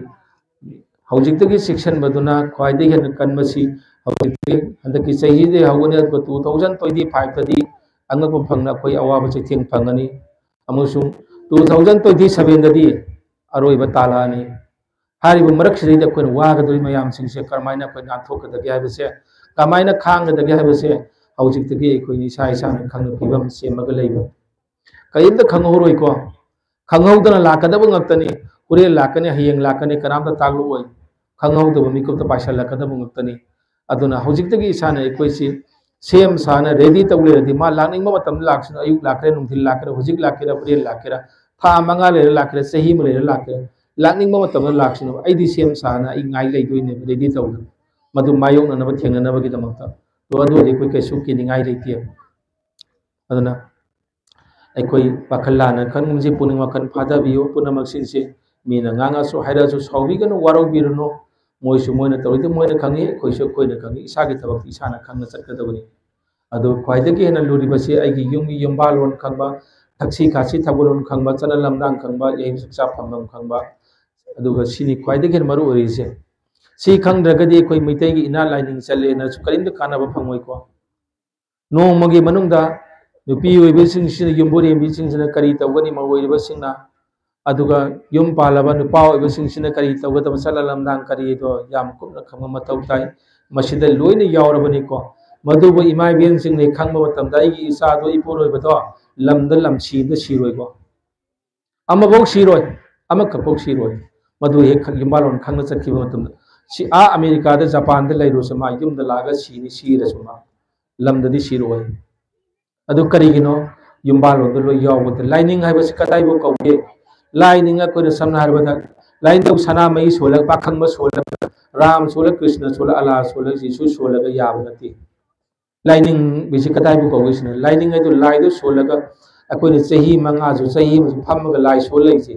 ꯍꯧꯖꯤꯛꯇꯒꯤ ꯆꯦꯛꯁꯤꯟꯕꯗꯨꯅ ꯈ꯭ꯋꯥꯏꯗꯒꯤ ꯍꯦꯟꯅ ꯀꯟꯕꯁꯤ ꯍꯧꯖꯤꯛꯇꯒꯤ, ꯍꯟꯗꯛꯀꯤ ꯆꯍꯤꯗꯒꯤ ꯍꯧꯒꯅꯤ, ꯑꯗꯨꯒ two thousand twenty five ꯇꯗꯤ ꯑꯉꯛꯄ ꯐꯪꯅ ꯑꯩꯈꯣꯏ ꯑꯋꯥꯕ ꯆꯩꯊꯦꯡ ꯐꯪꯒꯅꯤ, ꯑꯃꯁꯨꯡ two thousand twenty seven ꯗꯗꯤ ꯑꯔꯣꯏꯕ ꯇꯥꯜꯂꯛꯑꯅꯤ꯫ ꯍꯥꯏꯔꯤꯕ ꯃꯔꯛꯁꯤꯗꯩꯗ ꯑꯩꯈꯣꯏꯅ ꯋꯥꯒꯗꯧꯔꯤꯕ ꯃꯌꯥꯝꯁꯤꯡꯁꯦ ꯀꯔꯝꯍꯥꯏꯅ ꯑꯩꯈꯣꯏ ꯅꯥꯟꯊꯣꯛꯀꯗꯒꯦ ꯍꯥꯏꯕꯁꯦ, ꯀꯃꯥꯏꯅ ꯈꯥꯡꯒꯗꯒꯦ ꯍꯥꯏꯕꯁꯦ ꯍꯧꯖꯤꯛꯇꯒꯤ ꯑꯩꯈꯣꯏꯅ ꯏꯁꯥ ꯏꯁꯥꯅ ꯈꯪꯕ ꯐꯤꯕꯝ ꯁꯦꯝꯃꯒ ꯂꯩꯕ꯫ ꯀꯔꯤꯝꯇ ꯈꯪꯍꯧꯔꯣꯏꯀꯣ꯫ ꯈꯪꯍꯧꯗꯅ ꯂꯥꯛꯀꯗꯕ ꯉꯥꯛꯇꯅꯤ꯫ ꯍꯣꯔꯦꯟ ꯂꯥꯛꯀꯅꯤ, ꯍꯌꯦꯡ ꯂꯥꯛꯀꯅꯤ, ꯀꯅꯥꯝꯇ ꯇꯥꯛꯂꯛꯑꯣꯏ꯫ ꯈꯪꯍꯧꯗꯕ ꯃꯤꯀꯨꯞꯇ ꯄꯥꯏꯁꯜꯂꯛꯀꯗꯕ ꯉꯥꯛꯇꯅꯤ꯫ ꯑꯗꯨꯅ ꯍꯧꯖꯤꯛꯇꯒꯤ ꯏꯁꯥꯅ ꯑꯩꯈꯣꯏꯁꯤ ꯁꯦꯝ ꯁꯥꯅ ready ꯇꯧ ꯂꯩꯔꯗꯤ, ꯃꯥ ꯂꯥꯛꯅꯤꯡꯕ ꯃꯇꯝꯗ ꯂꯥꯛꯁꯅꯨ, ꯑꯌꯨꯛ ꯂꯥꯛꯀꯦꯔꯥ, ꯅꯨꯡꯊꯤꯜ ꯂꯥꯛꯀꯦꯔꯥ, ꯍꯧꯖꯤꯛ ꯂꯥꯛꯀꯦꯔꯥ, ꯍꯣꯔꯦꯟ ꯂꯥꯛꯀꯦꯔꯥ, ꯊꯥ ꯃꯉꯥ ꯂꯩꯔ ꯂꯥꯛꯀꯦꯔꯥ, ꯆꯍꯤ ꯑꯃ ꯂꯩꯔ ꯂꯥꯛꯀꯦꯔꯥ, ꯂꯥꯛꯅꯤꯡꯕ ꯃꯇꯝꯗ ꯂꯥꯛꯁꯅꯨ, ꯑꯩꯗꯤ ꯁꯦꯝ ꯁꯥꯅ ꯑꯩ ꯉꯥꯏ ꯂꯩꯗꯣꯏꯅꯦꯕ, ready ꯇꯧꯗꯅ, ꯃꯗꯨ ꯃꯥꯌꯣꯛꯅꯅꯕ, ꯊꯦꯡꯅꯅꯕꯒꯤꯗꯃꯛꯇ꯫ ꯑꯗꯣ ꯑꯗꯨ ꯑꯣꯏꯔꯗꯤ ꯑꯩꯈꯣꯏ ꯀꯩꯁꯨ ꯀꯤꯅꯤꯡꯉꯥꯏ ꯂꯩꯇꯦꯕ꯫ ꯑꯗꯨꯅ ꯑꯩꯈꯣꯏ ꯋꯥꯈꯜ ꯂꯥꯟꯅ ꯈꯟꯒꯨꯝꯁꯤ, ꯄꯨꯛꯅꯤꯡ ꯋꯥꯈꯜ ꯐꯥꯊꯕꯤꯌꯨ꯫ ꯄꯨꯝꯅꯃꯛꯁꯤꯡꯁꯦ ꯃꯤꯅ ꯉꯥꯡꯉꯁꯨ ꯍꯥꯏꯔꯛꯑꯁꯨ ꯁꯥꯎꯕꯤꯒꯅꯨ, ꯋꯥꯔꯧꯕꯤꯔꯨꯅꯨ꯫ ꯃꯣꯏꯁꯨ ꯃꯣꯏꯅ ꯇꯧꯔꯤꯗꯨ ꯃꯣꯏꯅ ꯈꯪꯉꯤ, ꯑꯩꯈꯣꯏꯁꯨ ꯑꯩꯈꯣꯏꯅ ꯈꯪꯉꯤ꯫ ꯏꯁꯥꯒꯤ ꯊꯕꯛꯇꯤ ꯏꯁꯥꯅ ꯈꯪꯅ ꯆꯠꯀꯗꯕꯅꯤ꯫ ꯑꯗꯨ ꯈ꯭ꯋꯥꯏꯗꯒꯤ ꯍꯦꯟꯅ ꯂꯨꯔꯤꯕꯁꯤ ꯑꯩꯒꯤ ꯌꯨꯝꯒꯤ ꯌꯨꯝꯕꯥꯜꯂꯣꯟ ꯈꯪꯕ, ꯊꯛꯁꯤ ꯈꯥꯁꯤ ꯊꯧꯒꯜꯂꯣꯟ ꯈꯪꯕ, ꯆꯠꯅ ꯂꯝꯗꯥꯡ ꯈꯪꯕ, ꯌꯥꯏꯐ ꯆꯥꯛꯆꯥ ꯐꯝꯐꯝ ꯈꯪꯕ, ꯑꯗꯨꯒ ꯁꯤꯅꯤ ꯈ꯭ꯋꯥꯏꯗꯒꯤ ꯍꯦꯟꯅ ꯃꯔꯨ ꯑꯣꯏꯔꯤꯁꯦ꯫ ꯁꯤ ꯈꯪꯗ꯭ꯔꯒꯗꯤ ꯑꯩꯈꯣꯏ ꯃꯩꯇꯩꯒꯤ ꯏꯅꯥꯠ ꯂꯥꯏꯅꯤꯡ ꯆꯠꯂꯦꯅꯁꯨ ꯀꯔꯤꯝꯇ ꯀꯥꯟꯅꯕ ꯐꯪꯉꯣꯏꯀꯣ꯫ ꯅꯣꯡꯃꯒꯤ ꯃꯅꯨꯡꯗ ꯅꯨꯄꯤ ꯑꯣꯏꯕꯁꯤꯡꯁꯤꯅ, ꯌꯨꯝꯕꯨꯔꯦꯝꯕꯤꯁꯤꯡꯁꯤꯅ ꯀꯔꯤ ꯇꯧꯒꯅꯤ? ꯃꯧ ꯑꯣꯏꯔꯤꯕꯁꯤꯡꯅ꯫ ꯑꯗꯨꯒ ꯌꯨꯝ ꯄꯥꯜꯂꯕ ꯅꯨꯄꯥ ꯑꯣꯏꯕꯁꯤꯡꯁꯤꯅ ꯀꯔꯤ ꯇꯧꯒꯗꯕ, ꯆꯠꯅ ꯂꯝꯗꯥꯡ ꯀꯔꯤꯗꯣ ꯌꯥꯝ ꯀꯨꯞꯅ ꯈꯪꯕ ꯃꯊꯧ ꯇꯥꯏ꯫ ꯃꯁꯤꯗ ꯂꯣꯏꯅ ꯌꯥꯎꯔꯕꯅꯤꯀꯣ꯫ ꯃꯗꯨꯕꯨ ꯏꯃꯥ ꯏꯕꯦꯟꯁꯤꯡꯅ ꯈꯪꯕ ꯃꯇꯝꯗ ꯑꯩꯒꯤ ꯏꯆꯥꯗꯣ, ꯏꯄꯨꯔꯣꯏꯕꯗꯣ ꯂꯝꯗ ꯂꯝ ꯁꯤꯕꯗ ꯁꯤꯔꯣꯏꯀꯣ꯫ ꯑꯃꯐꯥꯎ ꯁꯤꯔꯣꯏ, ꯑꯃꯈꯛꯐꯥꯎ ꯁꯤꯔꯣꯏ꯫ ꯃꯗꯨ ꯍꯦꯛ ꯈꯛ ꯌꯨꯝꯕꯥꯜꯂꯣꯟ ꯈꯪꯅ ꯆꯠꯈꯤꯕ ꯃꯇꯝꯗ, ꯁꯤ ꯑꯥ ꯑꯃꯦꯔꯤꯀꯥꯗ, ꯖꯄꯥꯟꯗ ꯂꯩꯔꯨꯁꯨ, ꯃꯥ ꯌꯨꯝꯗ ꯂꯥꯛꯑꯒ ꯁꯤꯅꯤ, ꯁꯤꯔꯁꯨ ꯃꯥ ꯂꯝꯗꯗꯤ ꯁꯤꯔꯣꯏ꯫ ꯑꯗꯨ ꯀꯔꯤꯒꯤꯅꯣ? ꯌꯨꯝꯕꯥꯜꯂꯣꯟꯗ ꯂꯣꯏ ꯌꯥꯎꯕꯗ꯫ ꯂꯥꯏꯅꯤꯡ ꯍꯥꯏꯕꯁꯤ ꯀꯗꯥꯏꯕꯨ ꯀꯧꯒꯦ? ꯂꯥꯏꯅꯤꯡ ꯑꯩꯈꯣꯏꯅ ꯁꯝꯅ ꯍꯥꯏꯔꯕꯗ, ꯂꯥꯏꯅꯤꯡꯊꯧ ꯁꯅꯥꯃꯍꯤ ꯁꯣꯜꯂꯒ, ꯄꯥꯈꯪꯕ ꯁꯣꯜꯂꯒ, ꯔꯥꯝ ꯁꯣꯜꯂꯒ, ꯀ꯭ꯔꯤꯁꯅ ꯁꯣꯜꯂꯒ, ꯑꯂꯥ ꯁꯣꯜꯂꯒ, ꯖꯤꯁꯨ ꯁꯣꯜꯂꯒ ꯌꯥꯕ ꯅꯠꯇꯦ꯫ ꯂꯥꯏꯅꯤꯡ ꯍꯥꯏꯁꯤ ꯀꯗꯥꯏꯕꯨ ꯀꯧꯒꯦ ꯁꯤꯅ, ꯂꯥꯏꯅꯤꯡ ꯍꯥꯏꯗꯨ ꯂꯥꯏꯗꯨ ꯁꯣꯜꯂꯒ ꯑꯩꯈꯣꯏꯅ ꯆꯍꯤ ꯃꯉꯥꯁꯨ, ꯆꯍꯤ ꯑꯃꯁꯨ ꯐꯝꯃꯒ ꯂꯥꯏ ꯁꯣꯜ ꯂꯩꯁꯦ꯫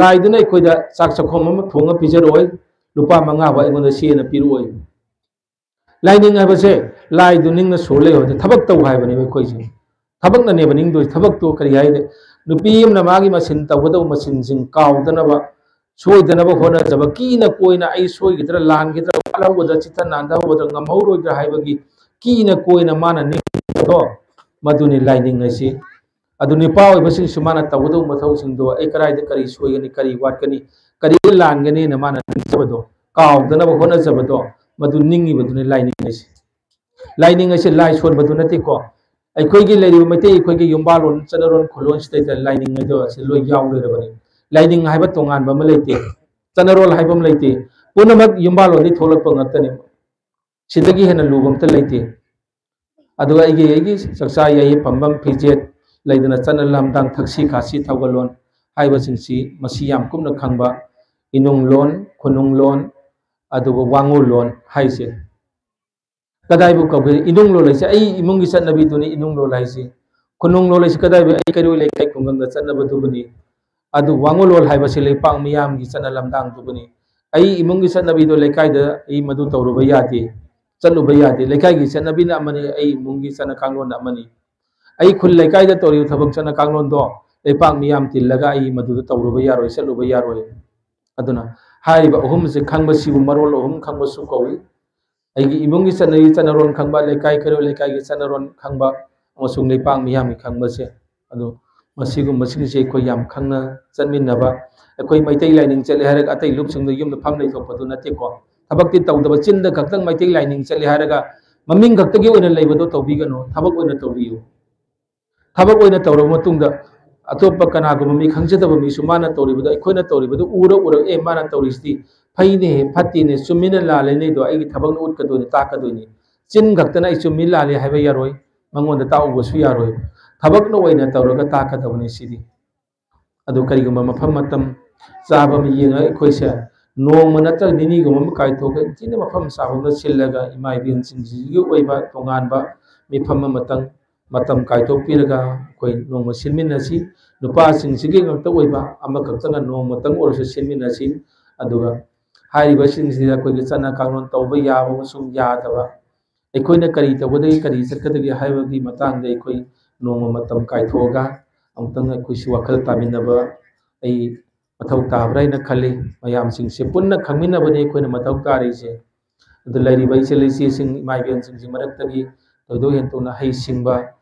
ꯂꯥꯏꯗꯨꯅ ꯑꯩꯈꯣꯏꯗ ꯆꯥꯛ ꯆꯥꯛꯈꯣꯝ ꯑꯃ ꯊꯣꯡꯉ ꯄꯤꯖꯔꯣꯏ, ꯂꯨꯄꯥ ꯃꯉꯥ ꯐꯥꯎ ꯑꯩꯉꯣꯟꯗ ꯁꯦꯅ ꯄꯤꯔꯛꯑꯣꯏ꯫ ꯂꯥꯏꯅꯤꯡ ꯍꯥꯏꯕꯁꯦ ꯂꯥꯏꯗꯨ ꯅꯤꯡꯅ ꯁꯣꯜ ꯂꯩꯌꯣ ꯍꯥꯏꯗꯤ ꯊꯕꯛ ꯇꯧ ꯍꯥꯏꯕꯅꯦꯕ ꯑꯩꯈꯣꯏꯁꯦ꯫ ꯊꯕꯛꯅꯅꯦꯕ ꯅꯤꯡꯗꯣꯏꯁꯦ꯫ ꯊꯕꯛꯇꯣ ꯀꯔꯤ ꯍꯥꯏꯗꯤ, ꯅꯨꯄꯤ ꯑꯃꯅ ꯃꯥꯒꯤ ꯃꯆꯤꯟ ꯇꯧꯒꯗꯧꯕ ꯃꯆꯤꯟꯁꯤꯡ ꯀꯥꯎꯗꯅꯕ, ꯁꯣꯏꯗꯅꯕ ꯍꯣꯠꯅꯖꯕ, ꯀꯤꯅ ꯀꯣꯏꯅ ꯑꯩ ꯁꯣꯏꯒꯗ꯭ꯔꯥ, ꯂꯥꯟꯒꯗ꯭ꯔꯥ, ꯋꯥꯠꯍꯧꯒꯗ꯭ꯔꯥ, ꯆꯤꯠꯊ ꯅꯥꯟꯊꯍꯧꯒꯗ꯭ꯔꯥ, ꯉꯝꯍꯧꯔꯣꯏꯗ꯭ꯔꯥ ꯍꯥꯏꯕꯒꯤ ꯀꯤꯅ ꯀꯣꯏꯅ ꯃꯥꯅ ꯅꯤꯡꯕꯗꯣ, ꯃꯗꯨꯅꯤ ꯂꯥꯏꯅꯤꯡ ꯍꯥꯏꯁꯤ꯫ ꯑꯗꯨ ꯅꯨꯄꯥ ꯑꯣꯏꯕꯁꯤꯡꯁꯨ ꯃꯥꯅ ꯇꯧꯒꯗꯧꯕ ꯃꯊꯧꯁꯤꯡꯗꯣ, ꯑꯩ ꯀꯗꯥꯏꯗ ꯀꯔꯤ ꯁꯣꯏꯒꯅꯤ, ꯀꯔꯤ ꯋꯥꯠꯀꯅꯤ, ꯀꯔꯤ ꯂꯥꯟꯒꯅꯤꯅ ꯃꯥꯅ ꯅꯤꯡꯖꯕꯗꯣ, ꯀꯥꯎꯗꯅꯕ ꯍꯣꯠꯅꯖꯕꯗꯣ, ꯃꯗꯨ ꯅꯤꯡꯉꯤꯕꯗꯨꯅꯤ ꯂꯥꯏꯅꯤꯡ ꯍꯥꯏꯁꯦ꯫ ꯂꯥꯏꯅꯤꯡ ꯍꯥꯏꯁꯦ ꯂꯥꯏ ꯁꯣꯟꯕꯗꯨ ꯅꯠꯇꯦꯀꯣ꯫ ꯑꯩꯈꯣꯏꯒꯤ ꯂꯩꯔꯤꯕ ꯃꯩꯇꯩ ꯑꯩꯈꯣꯏꯒꯤ ꯌꯨꯝꯕꯥꯜꯂꯣꯟ, ꯆꯠꯅꯔꯣꯟ, ꯈꯨꯂꯣꯟꯁꯤꯗꯩꯗ ꯂꯥꯏꯅꯤꯡ ꯍꯥꯏꯗꯣ ꯑꯁꯤ ꯂꯣꯏ ꯌꯥꯎ ꯂꯩꯔꯕꯅꯤ꯫ ꯂꯥꯏꯅꯤꯡ ꯍꯥꯏꯕ ꯇꯣꯉꯥꯟꯕ ꯑꯃ ꯂꯩꯇꯦ, ꯆꯠꯅꯔꯣꯜ ꯍꯥꯏꯕ ꯑꯃ ꯂꯩꯇꯦ꯫ ꯄꯨꯝꯅꯃꯛ ꯌꯨꯝꯕꯥꯜꯂꯣꯟꯗꯒꯤ ꯊꯣꯛꯂꯛꯄ ꯉꯥꯛꯇꯅꯤ꯫ ꯁꯤꯗꯒꯤ ꯍꯦꯟꯅ ꯂꯨꯕ ꯑꯝꯇ ꯂꯩꯇꯦ꯫ ꯑꯗꯨꯒ ꯑꯩꯒꯤ, ꯑꯩꯒꯤ ꯆꯥꯛꯆꯥ ꯌꯥꯏ ꯐꯝꯐꯝ ꯐꯤꯖꯦꯠ ꯂꯩꯗꯅ, ꯆꯠꯅ ꯂꯝꯗꯥꯡ, ꯊꯛꯁꯤ ꯈꯥꯁꯤ ꯊꯧꯒꯜꯂꯣꯟ ꯍꯥꯏꯕꯁꯤꯡꯁꯤ ꯃꯁꯤ ꯌꯥꯝ ꯀꯨꯞꯅ ꯈꯪꯕ, ꯏꯅꯨꯡ ꯂꯣꯟ, ꯈꯨꯅꯨꯡ ꯂꯣꯟ, ꯑꯗꯨꯒ ꯋꯥꯉꯨ ꯂꯣꯟ ꯍꯥꯏꯁꯦ꯫ ꯀꯗꯥꯏꯕꯨ ꯀꯧꯒꯦ? ꯏꯅꯨꯡ ꯂꯣꯟ ꯍꯥꯏꯁꯦ ꯑꯩ ꯏꯃꯨꯡꯒꯤ ꯆꯠꯅꯕꯤꯗꯨꯅꯤ ꯏꯅꯨꯡ ꯂꯣꯟ ꯍꯥꯏꯁꯦ꯫ ꯈꯨꯅꯨꯡ ꯂꯣꯟ ꯍꯥꯏꯁꯤ ꯀꯗꯥꯏꯕꯨ? ꯑꯩ ꯀꯩꯔꯣꯏ ꯂꯩꯀꯥꯏ ꯈꯨꯡꯒꯪꯗ ꯆꯠꯅꯕꯗꯨꯕꯨꯅꯤ꯫ ꯑꯗꯨ ꯋꯥꯉꯨ ꯂꯣꯟ ꯍꯥꯏꯕꯁꯤ ꯂꯩꯄꯥꯛ ꯃꯤꯌꯥꯝꯒꯤ ꯆꯠꯅ ꯂꯝꯗꯥꯡꯗꯨꯕꯨꯅꯤ꯫ ꯑꯩ ꯏꯃꯨꯡꯒꯤ ꯆꯠꯅꯕꯤꯗꯣ ꯂꯩꯀꯥꯏꯗ ꯑꯩ ꯃꯗꯨ ꯇꯧꯔꯨꯕ ꯌꯥꯗꯦ꯫ ꯆꯠꯂꯨꯕ ꯌꯥꯗꯦ꯫ ꯂꯩꯀꯥꯏꯒꯤ ꯆꯠꯅꯕꯤꯅ ꯑꯃꯅꯤ, ꯑꯩ ꯏꯃꯨꯡꯒꯤ ꯆꯠꯅ ꯀꯥꯡꯂꯣꯟꯅ ꯑꯃꯅꯤ꯫ ꯑꯩ ꯈꯨꯜ ꯂꯩꯀꯥꯏꯗ ꯇꯧꯔꯤꯕ ꯊꯕꯛ ꯆꯠꯅ ꯀꯥꯡꯂꯣꯟꯗꯣ ꯂꯩꯄꯥꯛ ꯃꯤꯌꯥꯝ ꯇꯤꯜꯂꯒ ꯑꯩ ꯃꯗꯨꯗ ꯇꯧꯔꯨꯕ ꯌꯥꯔꯣꯏ, ꯆꯠꯂꯨꯕ ꯌꯥꯔꯣꯏ꯫ ꯑꯗꯨꯅ ꯍꯥꯏꯔꯤꯕ ꯑꯍꯨꯝꯁꯦ ꯈꯪꯕꯁꯤꯕꯨ ꯃꯔꯣꯜ ꯑꯍꯨꯝ ꯈꯪꯕꯁꯨ ꯀꯧꯏ꯫ ꯑꯩꯒꯤ ꯏꯃꯨꯡꯒꯤ ꯆꯠꯅꯔꯤ ꯆꯠꯅꯔꯣꯟ ꯈꯪꯕ, ꯂꯩꯀꯥꯏ ꯀꯩꯔꯣꯏ ꯂꯩꯀꯥꯏꯒꯤ ꯆꯠꯅꯔꯣꯟ ꯈꯪꯕ, ꯑꯃꯁꯨꯡ ꯂꯩꯄꯥꯛ ꯃꯤꯌꯥꯝꯒꯤ ꯈꯪꯕꯁꯦ꯫ ꯑꯗꯣ ꯃꯁꯤꯒꯨꯝꯕꯁꯤꯡꯁꯦ ꯑꯩꯈꯣꯏ ꯌꯥꯝ ꯈꯪꯅ ꯆꯠꯃꯤꯟꯅꯕ꯫ ꯑꯩꯈꯣꯏ ꯃꯩꯇꯩ ꯂꯥꯏꯅꯤꯡ ꯆꯠꯂꯦ ꯍꯥꯏꯔꯒ ꯑꯇꯩ ꯂꯨꯞꯁꯤꯡꯗ ꯌꯨꯝꯗ ꯐꯝ ꯂꯩꯊꯣꯛꯄꯗꯨ ꯅꯠꯇꯦꯀꯣ꯫ ꯊꯕꯛꯇꯤ ꯇꯧꯗꯕ, ꯆꯤꯟꯗ ꯈꯛꯇꯪ ꯃꯩꯇꯩ ꯂꯥꯏꯅꯤꯡ ꯆꯠꯂꯦ ꯍꯥꯏꯔꯒ ꯃꯃꯤꯡ ꯈꯛꯇꯒꯤ ꯑꯣꯏꯅ ꯂꯩꯕꯗꯣ ꯇꯧꯕꯤꯒꯅꯨ, ꯊꯕꯛ ꯑꯣꯏꯅ ꯇꯧꯕꯤꯌꯨ꯫ ꯊꯕꯛ ꯑꯣꯏꯅ ꯇꯧꯔꯕ ꯃꯇꯨꯡꯗ ꯑꯇꯣꯞꯄ ꯀꯅꯥꯒꯨꯝꯕ ꯃꯤ ꯈꯪꯖꯗꯕ ꯃꯤꯁꯨ ꯃꯥꯅ ꯇꯧꯔꯤꯕꯗꯣ, ꯑꯩꯈꯣꯏꯅ ꯇꯧꯔꯤꯕꯗꯣ ꯎꯔ ꯎꯔꯒ, "ꯑꯦ, ꯃꯥꯅ ꯇꯧꯔꯤꯁꯤꯗꯤ ꯐꯩꯅꯦ, ꯐꯠꯇꯦꯅꯦ, ꯆꯨꯝꯃꯤꯅ ꯂꯥꯜꯂꯦꯅꯦꯗꯣ ꯑꯩꯒꯤ ꯊꯕꯛꯅ ꯎꯠꯀꯗꯣꯏꯅꯤ, ꯇꯥꯛꯀꯗꯣꯏꯅꯤ"꯫ ꯆꯤꯟ ꯈꯛꯇꯅ "ꯑꯩ ꯆꯨꯝꯃꯤ ꯂꯥꯜꯂꯤ" ꯍꯥꯏꯕ ꯌꯥꯔꯣꯏ, ꯃꯉꯣꯟꯗ ꯇꯥꯛꯎꯕꯁꯨ ꯌꯥꯔꯣꯏ꯫ ꯊꯕꯛꯅ ꯑꯣꯏꯅ ꯇꯧꯔꯒ ꯇꯥꯛꯀꯗꯕꯅꯤ ꯁꯤꯗꯤ꯫ ꯑꯗꯨ ꯀꯔꯤꯒꯨꯝꯕ ꯃꯐꯝ ꯃꯇꯝ ꯆꯥꯕ ꯑꯃ ꯌꯦꯡꯉꯒ ꯑꯩꯈꯣꯏꯁꯦ ꯅꯣꯡꯃ ꯅꯠꯇ꯭ꯔꯒ ꯅꯤꯅꯤꯒꯨꯝꯕ ꯑꯃ ꯀꯥꯏꯊꯣꯛꯑꯒ ꯏꯟꯊꯤꯅ ꯃꯐꯝ ꯆꯥꯕ ꯑꯃꯗ ꯁꯤꯜꯂꯒ ꯏꯃꯥ ꯏꯕꯦꯟꯁꯤꯡꯁꯤꯒꯤ ꯑꯣꯏꯕ ꯇꯣꯉꯥꯟꯕ ꯃꯤꯐꯝ ꯑꯃꯇꯪ ꯃꯇꯝ ꯀꯥꯏꯊꯣꯛꯄꯤꯔꯒ ꯑꯩꯈꯣꯏ ꯅꯣꯡꯃ ꯁꯤꯟꯃꯤꯟꯅꯁꯤ꯫ ꯅꯨꯄꯥꯁꯤꯡꯁꯤꯒꯤ ꯉꯛꯇ ꯑꯣꯏꯕ ꯑꯃꯈꯛꯇꯅ ꯅꯣꯡꯃꯇꯪ ꯑꯣꯏꯔꯁꯨ ꯁꯤꯟꯃꯤꯟꯅꯁꯤ꯫ ꯑꯗꯨꯒ ꯍꯥꯏꯔꯤꯕꯁꯤꯡꯁꯤꯗ ꯑꯩꯈꯣꯏꯒꯤ ꯆꯠꯅ ꯀꯥꯡꯂꯣꯟ ꯇꯧꯕ ꯌꯥꯕ ꯑꯃꯁꯨꯡ ꯌꯥꯗꯕ, ꯑꯩꯈꯣꯏꯅ ꯀꯔꯤ ꯇꯧꯒꯗꯒꯦ, ꯀꯔꯤ ꯆꯠꯀꯗꯒꯦ ꯍꯥꯏꯕꯒꯤ ꯃꯇꯥꯡꯗ ꯑꯩꯈꯣꯏ ꯅꯣꯡꯃ ꯃꯇꯝ ꯀꯥꯏꯊꯣꯛꯑꯒ ꯑꯃꯨꯛꯇꯪ ꯑꯩꯈꯣꯏꯁꯤ ꯋꯥꯈꯜ ꯇꯥꯃꯤꯟꯅꯕ ꯑꯩ ꯃꯊꯧ ꯇꯥꯕ꯭ꯔꯥ ꯍꯥꯏꯅ ꯈꯜꯂꯤ꯫ ꯃꯌꯥꯝꯁꯤꯡꯁꯦ ꯄꯨꯟꯅ ꯈꯪꯃꯤꯟꯅꯕꯅꯤ ꯑꯩꯈꯣꯏꯅ ꯃꯊꯧ ꯇꯥꯔꯤꯁꯦ꯫ ꯑꯗꯨ ꯂꯩꯔꯤꯕ ꯏꯆꯜ ꯏꯆꯦꯁꯤꯡ, ꯏꯃꯥ ꯏꯕꯦꯟꯁꯤꯡꯁꯤ ꯃꯔꯛꯇꯒꯤ ꯊꯣꯏꯗꯣꯛ ꯍꯦꯟꯗꯣꯛꯅ ꯍꯩꯁꯤꯡꯕ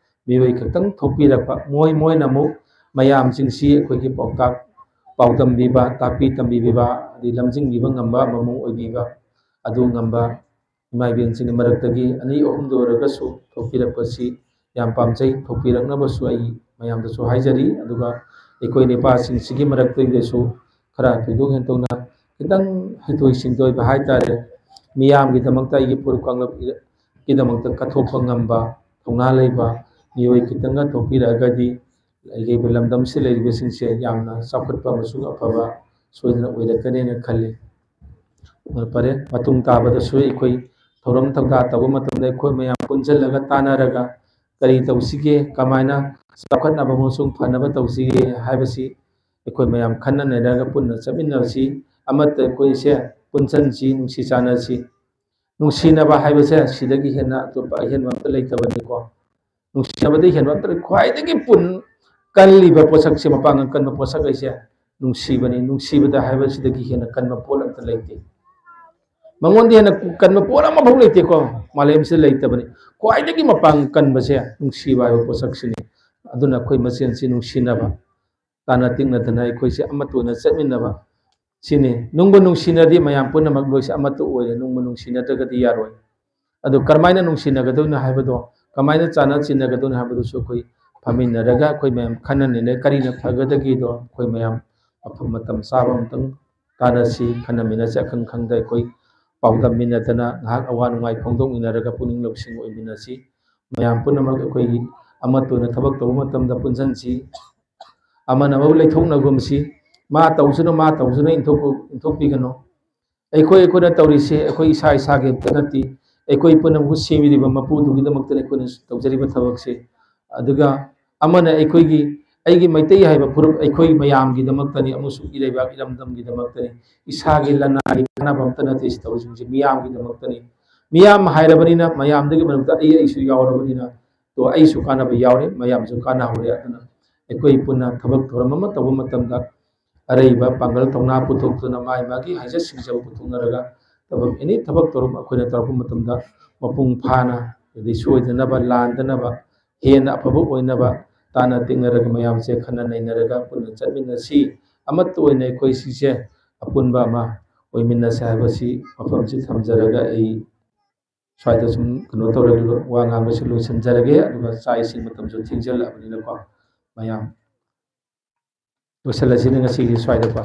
ꯃꯤꯑꯣꯏ ꯈꯛꯇꯪ ꯊꯣꯛꯄꯤꯔꯛꯄ, ꯃꯣꯏ, ꯃꯣꯏꯅ ꯑꯃꯨꯛ ꯃꯌꯥꯝꯁꯤꯡꯁꯤ ꯑꯩꯈꯣꯏꯒꯤ ꯄꯥꯎꯇꯥꯛ, ꯄꯥꯎꯗꯝꯕꯤꯕ, ꯇꯥꯛꯄꯤ ꯇꯝꯕꯤꯕ, ꯑꯗꯩ ꯂꯝꯖꯤꯡꯕꯤꯕ ꯉꯝꯕ ꯑꯃꯃꯝ ꯑꯣꯏꯕꯤꯕ ꯑꯗꯨ ꯉꯝꯕ ꯏꯃꯥ ꯏꯕꯦꯟꯁꯤꯡꯒꯤ ꯃꯔꯛꯇꯒꯤ ꯑꯅꯤ ꯑꯍꯨꯝꯗ ꯑꯣꯏꯔꯒꯁꯨ ꯊꯣꯛꯄꯤꯔꯛꯄꯁꯤ ꯌꯥꯝ ꯄꯥꯝꯖꯩ꯫ ꯊꯣꯛꯄꯤꯔꯛꯅꯕꯁꯨ ꯑꯩ ꯃꯌꯥꯝꯗꯁꯨ ꯍꯥꯏꯖꯔꯤ꯫ ꯑꯗꯨꯒ ꯑꯩꯈꯣꯏ ꯅꯨꯄꯥꯁꯤꯡꯁꯤꯒꯤ ꯃꯔꯛꯇꯒꯤꯁꯨ ꯈꯔ ꯊꯣꯏꯗꯣꯛ ꯍꯦꯟꯗꯣꯛꯅ ꯈꯤꯇꯪ ꯍꯩꯊꯣꯏ ꯁꯤꯡꯊꯣꯏꯕ ꯍꯥꯏꯇꯥꯔꯦ, ꯃꯤꯌꯥꯝꯒꯤꯗꯃꯛꯇ, ꯑꯩꯒꯤ ꯐꯨꯔꯨꯞ ꯀꯥꯡꯂꯨꯞꯀꯤꯗꯃꯛꯇ ꯀꯠꯊꯣꯛꯄ ꯉꯝꯕ ꯊꯧꯅꯥ ꯂꯩꯕ ꯃꯤꯑꯣꯏ ꯈꯤꯇꯪꯒ ꯊꯣꯛꯄꯤꯔꯛꯑꯒꯗꯤ ꯂꯩꯔꯤꯕ ꯂꯝꯗꯝꯁꯤꯗ ꯂꯩꯔꯤꯕꯁꯤꯡꯁꯦ ꯌꯥꯝꯅ ꯆꯥꯎꯈꯠꯄ ꯑꯃꯁꯨꯡ ꯑꯐꯕ ꯁꯣꯏꯗꯅ ꯑꯣꯏꯔꯛꯀꯅꯦꯅ ꯈꯜꯂꯤ꯫ ꯐꯔꯦ, ꯃꯇꯨꯡ ꯇꯥꯕꯗꯁꯨ ꯑꯩꯈꯣꯏ ꯊꯧꯔꯝ ꯊꯧꯗꯥ ꯇꯧꯕ ꯃꯇꯝꯗ ꯑꯩꯈꯣꯏ ꯃꯌꯥꯝ ꯄꯨꯟꯁꯤꯜꯂꯒ ꯇꯥꯟꯅꯔꯒ ꯀꯔꯤ ꯇꯧꯁꯤꯒꯦ, ꯀꯃꯥꯏꯅ ꯆꯥꯎꯈꯠꯅꯕ ꯑꯃꯁꯨꯡ ꯐꯅꯕ ꯇꯧꯁꯤꯒꯦ ꯍꯥꯏꯕꯁꯤ ꯑꯩꯈꯣꯏ ꯃꯌꯥꯝ ꯈꯟꯅ ꯅꯩꯅꯔꯒ ꯄꯨꯟꯅ ꯆꯠꯃꯤꯟꯅꯁꯤ꯫ ꯑꯃꯠꯇ ꯑꯩꯈꯣꯏꯁꯦ ꯄꯨꯟꯁꯤꯟꯁꯤ, ꯅꯨꯡꯁꯤ ꯆꯥꯟꯅꯁꯤ꯫ ꯅꯨꯡꯁꯤꯅꯕ ꯍꯥꯏꯕꯁꯦ ꯁꯤꯗꯒꯤ ꯍꯦꯟꯅ ꯑꯇꯣꯞꯄ ꯑꯍꯦꯟꯕ ꯑꯝꯇ ꯂꯩꯇꯕꯅꯤꯀꯣ꯫ ꯅꯨꯡꯁꯤꯅꯕꯗꯒꯤ ꯍꯦꯟꯕ ꯑꯝꯇ ꯂꯩ-, ꯈ꯭ꯋꯥꯏꯗꯒꯤ ꯄꯨꯟ-, ꯀꯜꯂꯤꯕ ꯄꯣꯠꯁꯛꯁꯦ, ꯃꯄꯥꯡꯒꯜ ꯀꯟꯕ ꯄꯣꯠꯁꯛ ꯍꯥꯏꯁꯦ ꯅꯨꯡꯁꯤꯕꯅꯤ꯫ ꯅꯨꯡꯁꯤꯕꯗ ꯍꯥꯏꯕꯁꯤꯗꯒꯤ ꯍꯦꯟꯅ ꯀꯟꯕ ꯄꯣꯠ ꯑꯝꯇ ꯂꯩꯇꯦ꯫ ꯃꯉꯣꯟꯗ ꯍꯦꯟꯅ ꯀꯟꯕ ꯄꯣꯠ ꯑꯃꯐꯥꯎ ꯂꯩꯇꯦꯀꯣ, ꯃꯥꯂꯦꯝꯁꯤꯗ ꯂꯩꯇꯕꯅꯤ꯫ ꯈ꯭ꯋꯥꯏꯗꯒꯤ ꯃꯄꯥꯡꯒꯜ ꯀꯟꯕꯁꯦ ꯅꯨꯡꯁꯤꯕ ꯍꯥꯏꯕ ꯄꯣꯠꯁꯛꯁꯤꯅꯤ꯫ ꯑꯗꯨꯅ ꯑꯩꯈꯣꯏ ꯃꯁꯦꯟꯁꯤ ꯅꯨꯡꯁꯤꯅꯕ, ꯇꯥꯟꯅ ꯇꯤꯛꯅꯗꯅ ꯑꯩꯈꯣꯏꯁꯦ ꯑꯃꯠꯇ ꯑꯣꯏꯅ ꯆꯠꯃꯤꯟꯅꯕ, ꯁꯤꯅꯤ꯫ ꯅꯨꯡꯕꯨ ꯅꯨꯡꯁꯤꯅꯗꯤ ꯃꯌꯥꯝ ꯄꯨꯝꯅꯃꯛ ꯂꯣꯏꯁꯤ ꯑꯃꯠꯇ ꯑꯣꯏꯔꯦ꯫ ꯅꯨꯡꯕꯨ ꯅꯨꯡꯁꯤꯅꯗ꯭ꯔꯒꯗꯤ ꯌꯥꯔꯣꯏ꯫ ꯑꯗꯨ ꯀꯔꯝꯍꯥꯏꯅ ꯅꯨꯡꯁꯤꯅꯒꯗꯣꯏꯅꯣ ꯍꯥꯏꯕꯗꯣ, ꯀꯃꯥꯏꯅ ꯆꯥꯟꯅ ꯆꯤꯟꯅꯒꯗꯣꯏꯅꯣ ꯍꯥꯏꯕꯗꯨꯁꯨ ꯑꯩꯈꯣꯏ ꯐꯝꯃꯤꯟꯅꯔꯒ ꯑꯩꯈꯣꯏ ꯃꯌꯥꯝ ꯈꯟꯅ ꯅꯩꯅ ꯀꯔꯤꯅ ꯐꯒꯗꯒꯦꯗꯣ ꯑꯩꯈꯣꯏ ꯃꯌꯥꯝ ꯃꯐꯝ ꯃꯇꯝ ꯆꯥꯕ ꯑꯃꯇꯪ ꯇꯥꯟꯅꯁꯤ, ꯈꯟꯅꯃꯤꯟꯅꯁꯤ꯫ ꯑꯈꯪ ꯈꯪꯗ ꯑꯩꯈꯣꯏ ꯄꯥꯎꯗꯝꯃꯤꯟꯅꯗꯅ ꯉꯥꯏꯍꯥꯛ ꯑꯋꯥ ꯅꯨꯡꯉꯥꯏ ꯐꯣꯡꯗꯣꯛꯃꯤꯟꯅꯔꯒ ꯄꯨꯛꯅꯤꯡ ꯂꯧꯁꯤꯡ ꯑꯣꯏꯃꯤꯟꯅꯁꯤ꯫ ꯃꯌꯥꯝ ꯄꯨꯝꯅꯃꯛ ꯑꯩꯈꯣꯏꯒꯤ ꯑꯃꯠꯇ ꯑꯣꯏꯅ ꯊꯕꯛ ꯇꯧꯕ ꯃꯇꯝꯗ ꯄꯨꯟꯁꯤꯟꯁꯤ꯫ ꯑꯃꯅ ꯑꯃꯕꯨ ꯂꯩꯊꯣꯛꯅꯒꯨꯝꯁꯤ꯫ ꯃꯥ ꯇꯧꯁꯅꯨ, ꯃꯥ ꯇꯧꯁꯅꯨ ꯏꯟꯊꯣꯛ-, ꯏꯟꯊꯣꯛꯄꯤꯒꯅꯨ꯫ ꯑꯩꯈꯣꯏ, ꯑꯩꯈꯣꯏꯅ ꯇꯧꯔꯤꯁꯦ ꯑꯩꯈꯣꯏ ꯏꯁꯥ ꯏꯁꯥꯒꯤ ꯑꯝꯇ ꯅꯠꯇꯦ꯫ ꯑꯩꯈꯣꯏ ꯄꯨꯝꯅꯃꯛꯄꯨ ꯁꯦꯝꯕꯤꯔꯤꯕ ꯃꯄꯨꯗꯨꯒꯤꯗꯃꯛꯇꯅꯤ ꯑꯩꯈꯣꯏꯅ ꯇꯧꯖꯔꯤꯕ ꯊꯕꯛꯁꯦ꯫ ꯑꯗꯨꯒ ꯑꯃꯅ ꯑꯩꯈꯣꯏꯒꯤ, ꯑꯩꯒꯤ ꯃꯩꯇꯩ ꯍꯥꯏꯕ ꯐꯨꯔꯨꯞ ꯑꯩꯈꯣꯏ ꯃꯌꯥꯝꯒꯤꯗꯃꯛꯇꯅꯤ, ꯑꯃꯁꯨꯡ ꯏꯔꯩꯕꯥꯛ ꯏꯔꯝꯗꯝꯒꯤꯗꯃꯛꯇꯅꯤ꯫ ꯏꯁꯥꯒꯤ ꯂꯅꯥꯏꯒꯤ ꯀꯥꯟꯅꯕ ꯑꯝꯇ ꯅꯠꯇꯦ ꯁꯤ ꯇꯧꯔꯤꯁꯤꯡꯁꯦ, ꯃꯤꯌꯥꯝꯒꯤꯗꯃꯛꯇꯅꯤ꯫ ꯃꯤꯌꯥꯝ ꯍꯥꯏꯔꯕꯅꯤꯅ ꯃꯌꯥꯝꯗꯨꯒꯤ ꯃꯔꯛꯇ ꯑꯩ, ꯑꯩꯁꯨ ꯌꯥꯎꯔꯕꯅꯤꯅ, ꯇꯣ ꯑꯩꯁꯨ ꯀꯥꯟꯅꯕ ꯌꯥꯎꯔꯦ, ꯃꯌꯥꯝꯁꯨ ꯀꯥꯟꯅꯍꯧꯔꯦ꯫ ꯑꯗꯨꯅ ꯑꯩꯈꯣꯏ ꯄꯨꯟꯅ ꯊꯕꯛ ꯊꯧꯔꯝ ꯑꯃ ꯇꯧꯕ ꯃꯇꯝꯗ ꯑꯔꯩꯕ ꯄꯥꯡꯒꯜ ꯊꯧꯅꯥ ꯄꯨꯊꯣꯛꯇꯨꯅ ꯃꯥꯒꯤ ꯃꯥꯒꯤ ꯍꯩꯖ ꯁꯤꯡꯖꯕ ꯄꯨꯊꯣꯛꯅꯔꯒ ꯊꯕꯛ, ꯑꯦꯅꯤ ꯊꯕꯛ ꯊꯧꯔꯝ ꯑꯩꯈꯣꯏꯅ ꯇꯧꯔꯛꯄ ꯃꯇꯝꯗ ꯃꯄꯨꯡ ꯐꯥꯅ, ꯑꯗꯩ ꯁꯣꯏꯗꯅꯕ, ꯂꯥꯟꯗꯅꯕ, ꯍꯦꯟꯅ ꯑꯐꯕ ꯑꯣꯏꯅꯕ ꯇꯥꯟꯅ ꯇꯤꯛꯅꯔꯒ ꯃꯌꯥꯝꯁꯦ ꯈꯟꯅ ꯅꯩꯅꯔꯒ ꯄꯨꯟꯅ ꯆꯠꯃꯤꯟꯅꯁꯤ꯫ ꯑꯃꯠꯇ ꯑꯣꯏꯅ ꯑꯩꯈꯣꯏ ꯁꯤꯁꯦ ꯑꯄꯨꯟꯕ ꯑꯃ ꯑꯣꯏꯃꯤꯟꯅꯁꯦ ꯍꯥꯏꯕꯁꯤ ꯃꯐꯝꯁꯤ ꯊꯝꯖꯔꯒ ꯑꯩ ꯁ꯭ꯋꯥꯏꯗ ꯁꯨꯝ ꯀꯩꯅꯣ ꯇꯧꯔꯒ ꯋꯥ ꯉꯥꯡꯕꯁꯤ ꯂꯣꯏꯁꯤꯟꯖꯔꯒꯦ꯫ ꯑꯗꯨꯒ ꯆꯥꯛ ꯏꯁꯤꯡ ꯃꯇꯝꯁꯨ ꯊꯦꯡꯖꯤꯜꯂꯛꯑꯕꯅꯤꯅꯀꯣ, ꯃꯌꯥꯝ ꯂꯣꯏꯁꯤꯜꯂꯁꯤꯅꯦ ꯉꯁꯤꯒꯤ ꯁ꯭ꯋꯥꯏꯗꯀꯣ꯫